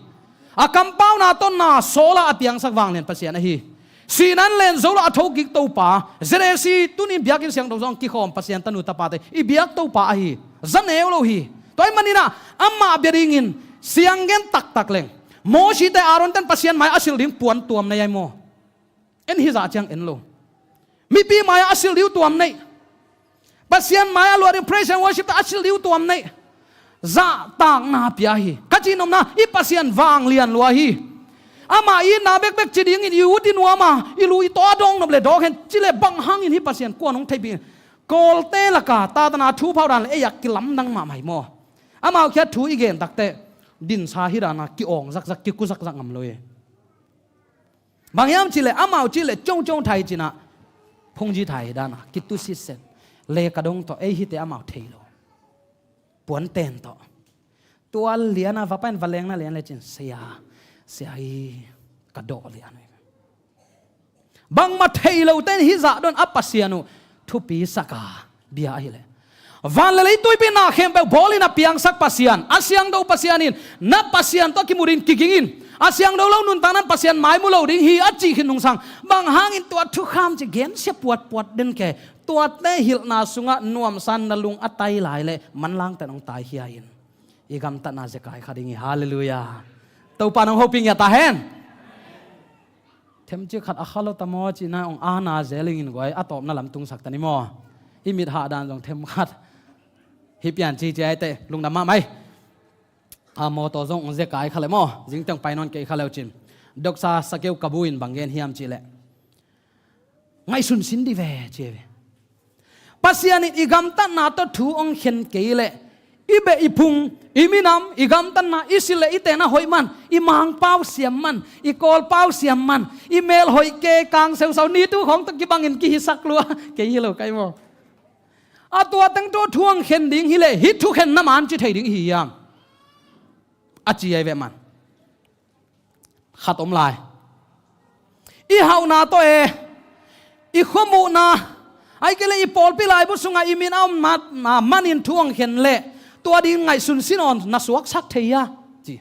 A kampauna tawh na sawl a a piangsak vanglian Pasian ahi. Sihna in len zo lo a thokik Topa, Z A C tuni biakinn siangtho zong kikhawm Pasian tanu tapate i biak Topa ahi. Za neu lo hi. Tua ahih manin ah amah bia dingin siang gen taktak leng, Mosite Aaronte'n Pasian mai-ah a silh ding puan tuam nei ai maw? En hizah ciang en lo. Mipi mai-ah a silh ding uh tuam nei. Pasian mai-ah luah ding praise and worship-te a silh ding uh tuam nei. Zahtakna pia hi. Ka cihnopna, i Pasian vanglian lua hi. Amah itna bekbek ci dingin i ut i nuam a, i lu i taw a dawng nop leh dawk hen, ci leh bang hangin hih Pasian kua'n hong theihpih? Kawlte laka Satan a thu phaudan leh ei a kilamdang mahmah hi maw? Amau khia thu i gen takteh dinsa hi dan a ki-awng zakzak, kiku zakzak ngam lo hi. Bang hiam cih leh amau cih leh congcong thai cin ah, phungji thai dan a kitu sitset. Leh ka dong tawh ei hite amau thei lo. Puanten tawh. Tua lian a va pai in va lengna lian lecin, sia, sia hi, ka dawh lian hi. Bangmah thei lote in hih zah dawn a Pasian uh thupi sak a, bia ahih leh van leh lei tuipi na khempeuh bawlin a piangsak Pasian, a siangtho Pasian in, na Pasian tawh kimu dingin kiging in. A siangtho lo nuntakna in Pasian mai mu lo ding hi a cih khit nungsang, bang hangin tua thukham ci gensia puatpuat den kei? Tuate hilhna sungah nuamsa in na lung a tai lai leh manlangte'n hong taikhia in, i gamtatna zekai kha ding hi. Halleluiah. Topa'n hong hopih ngiat ta hen. Themcik khat a kha lo ta maw cihna hong ana zel ing in guai, a tawpna lam tungsak ta ni maw? I mit hahdan zong themkhat hi pian ci ci ai teh, lungdam mahmah hi. A mawtaw zong hong zekai kha leh maw, zingteng pai nawn kei kha leu cin. Doksa Sakeu Kabu in bang gen hiam cih leh, ngaihsun sin dih ve, ci ve. Pasian in i gamtatna tawh thu hong khen kei leh, i beh i phung, i minam, i gamtatna, i silh leh i tenna hoih man, i Mangpau siam man, i Kawlpau siam man, i mel hoih kei, kang seusau, nitu khawng tawh kibangin kihisak lua kei hi lo kai maw? A tua teng tawh thu hong khen ding hi leh, hih thukhenna man ci thei ding hi hiam? A ci ai ve man. Khat om lai. I hauhna tawh e, i khuamuhna, ahih kei leh i pawlpi laibu sungah i min a om ma-, ma-, manin thu hong khen leh, tua ding ngaihsun sin aw, na suaksak thei a, ci.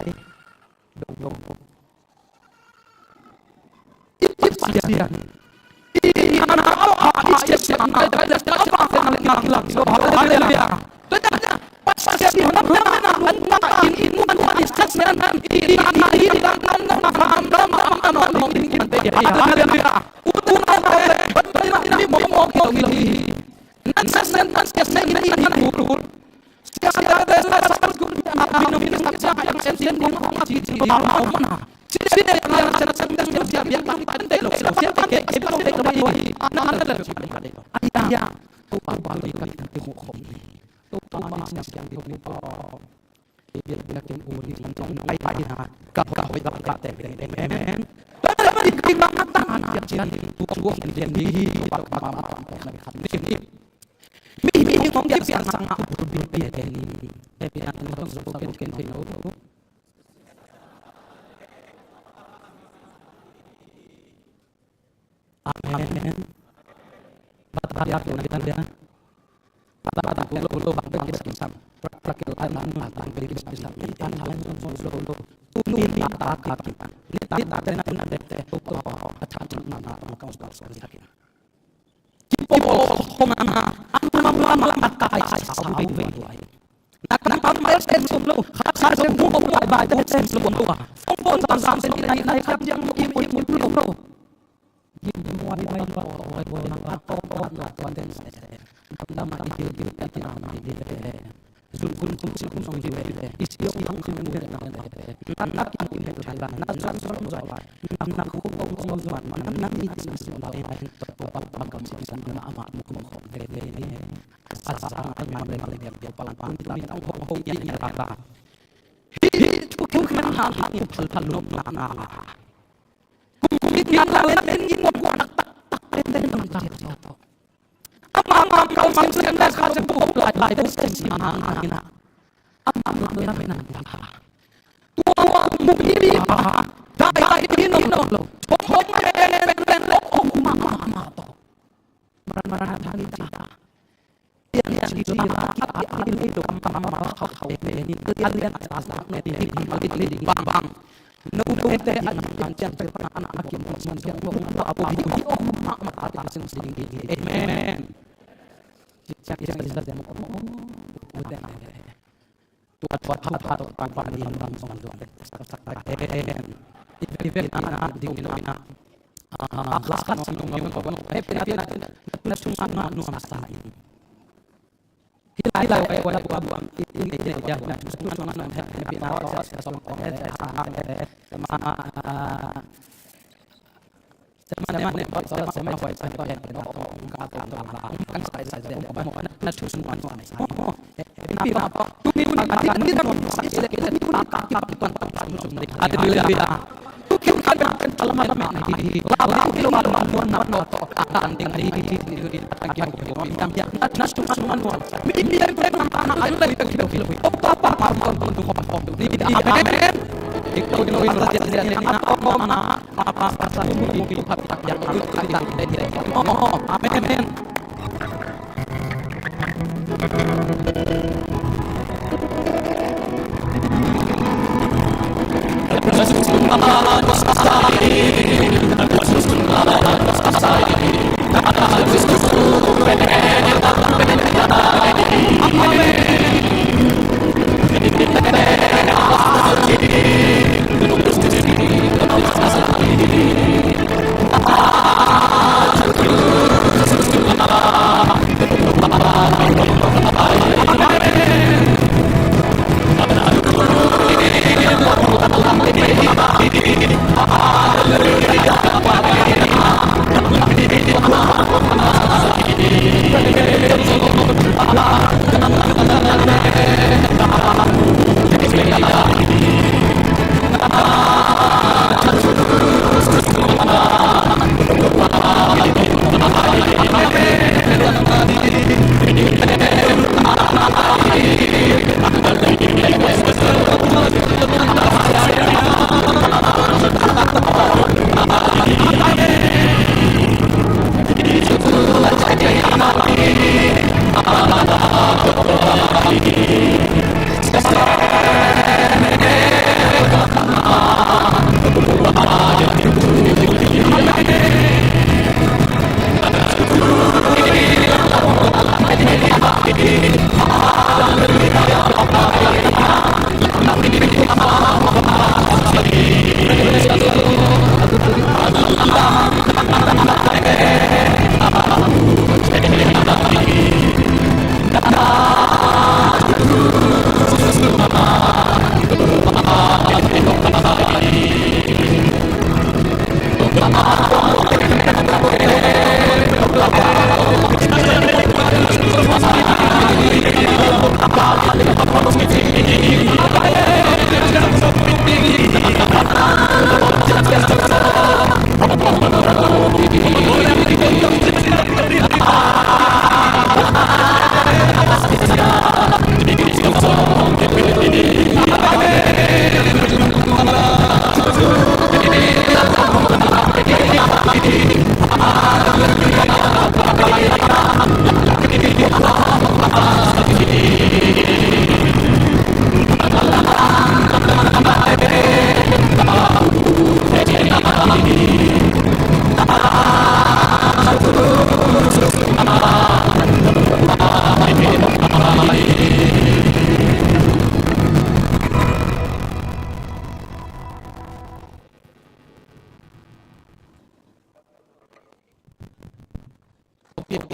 lai. Dong, dong, dong. I Pasian, i na a, i siasia ngai, halleluia. Halleluia. Amen. Amen. Bata bia, bia, bia. Bata bia, bia, bia, bia, bia. Practical time, time, time, bia, bia, bia. Time, time, time, time, time. Tuni bata ka kita. Ni ta, ta, ta, ta, ta, ta, ta. Kipawl khawm na, a mama, mama, mama, kai sa, sa, sa, sa, sa. Na, na, mama, mama, mama, kai sa, sa, sa, sa. Hih thu khen hang hang in phal phal nop na na. Kum in na le pen in guan tak tak pen pen nang tak tak. Ama ama kal mang sian da kha sian pop lai lai pop sian sian hang hang in na. Ama ama pen pen nang tak. Tua mu pi pi ha. Dai dai pi no lo. Thong thong pen pen pen lo. Ong ma ma ma to. Maran maran thang in ta. Amen. Hallelujah. Amen.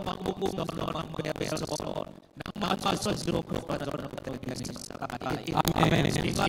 nong mangbubu, nong bebel son, nang masusu ko pa, nong bebel son. Amen. Amen.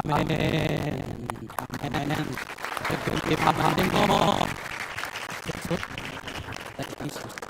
Amen. Amen. Amen. Thank you, Jesus.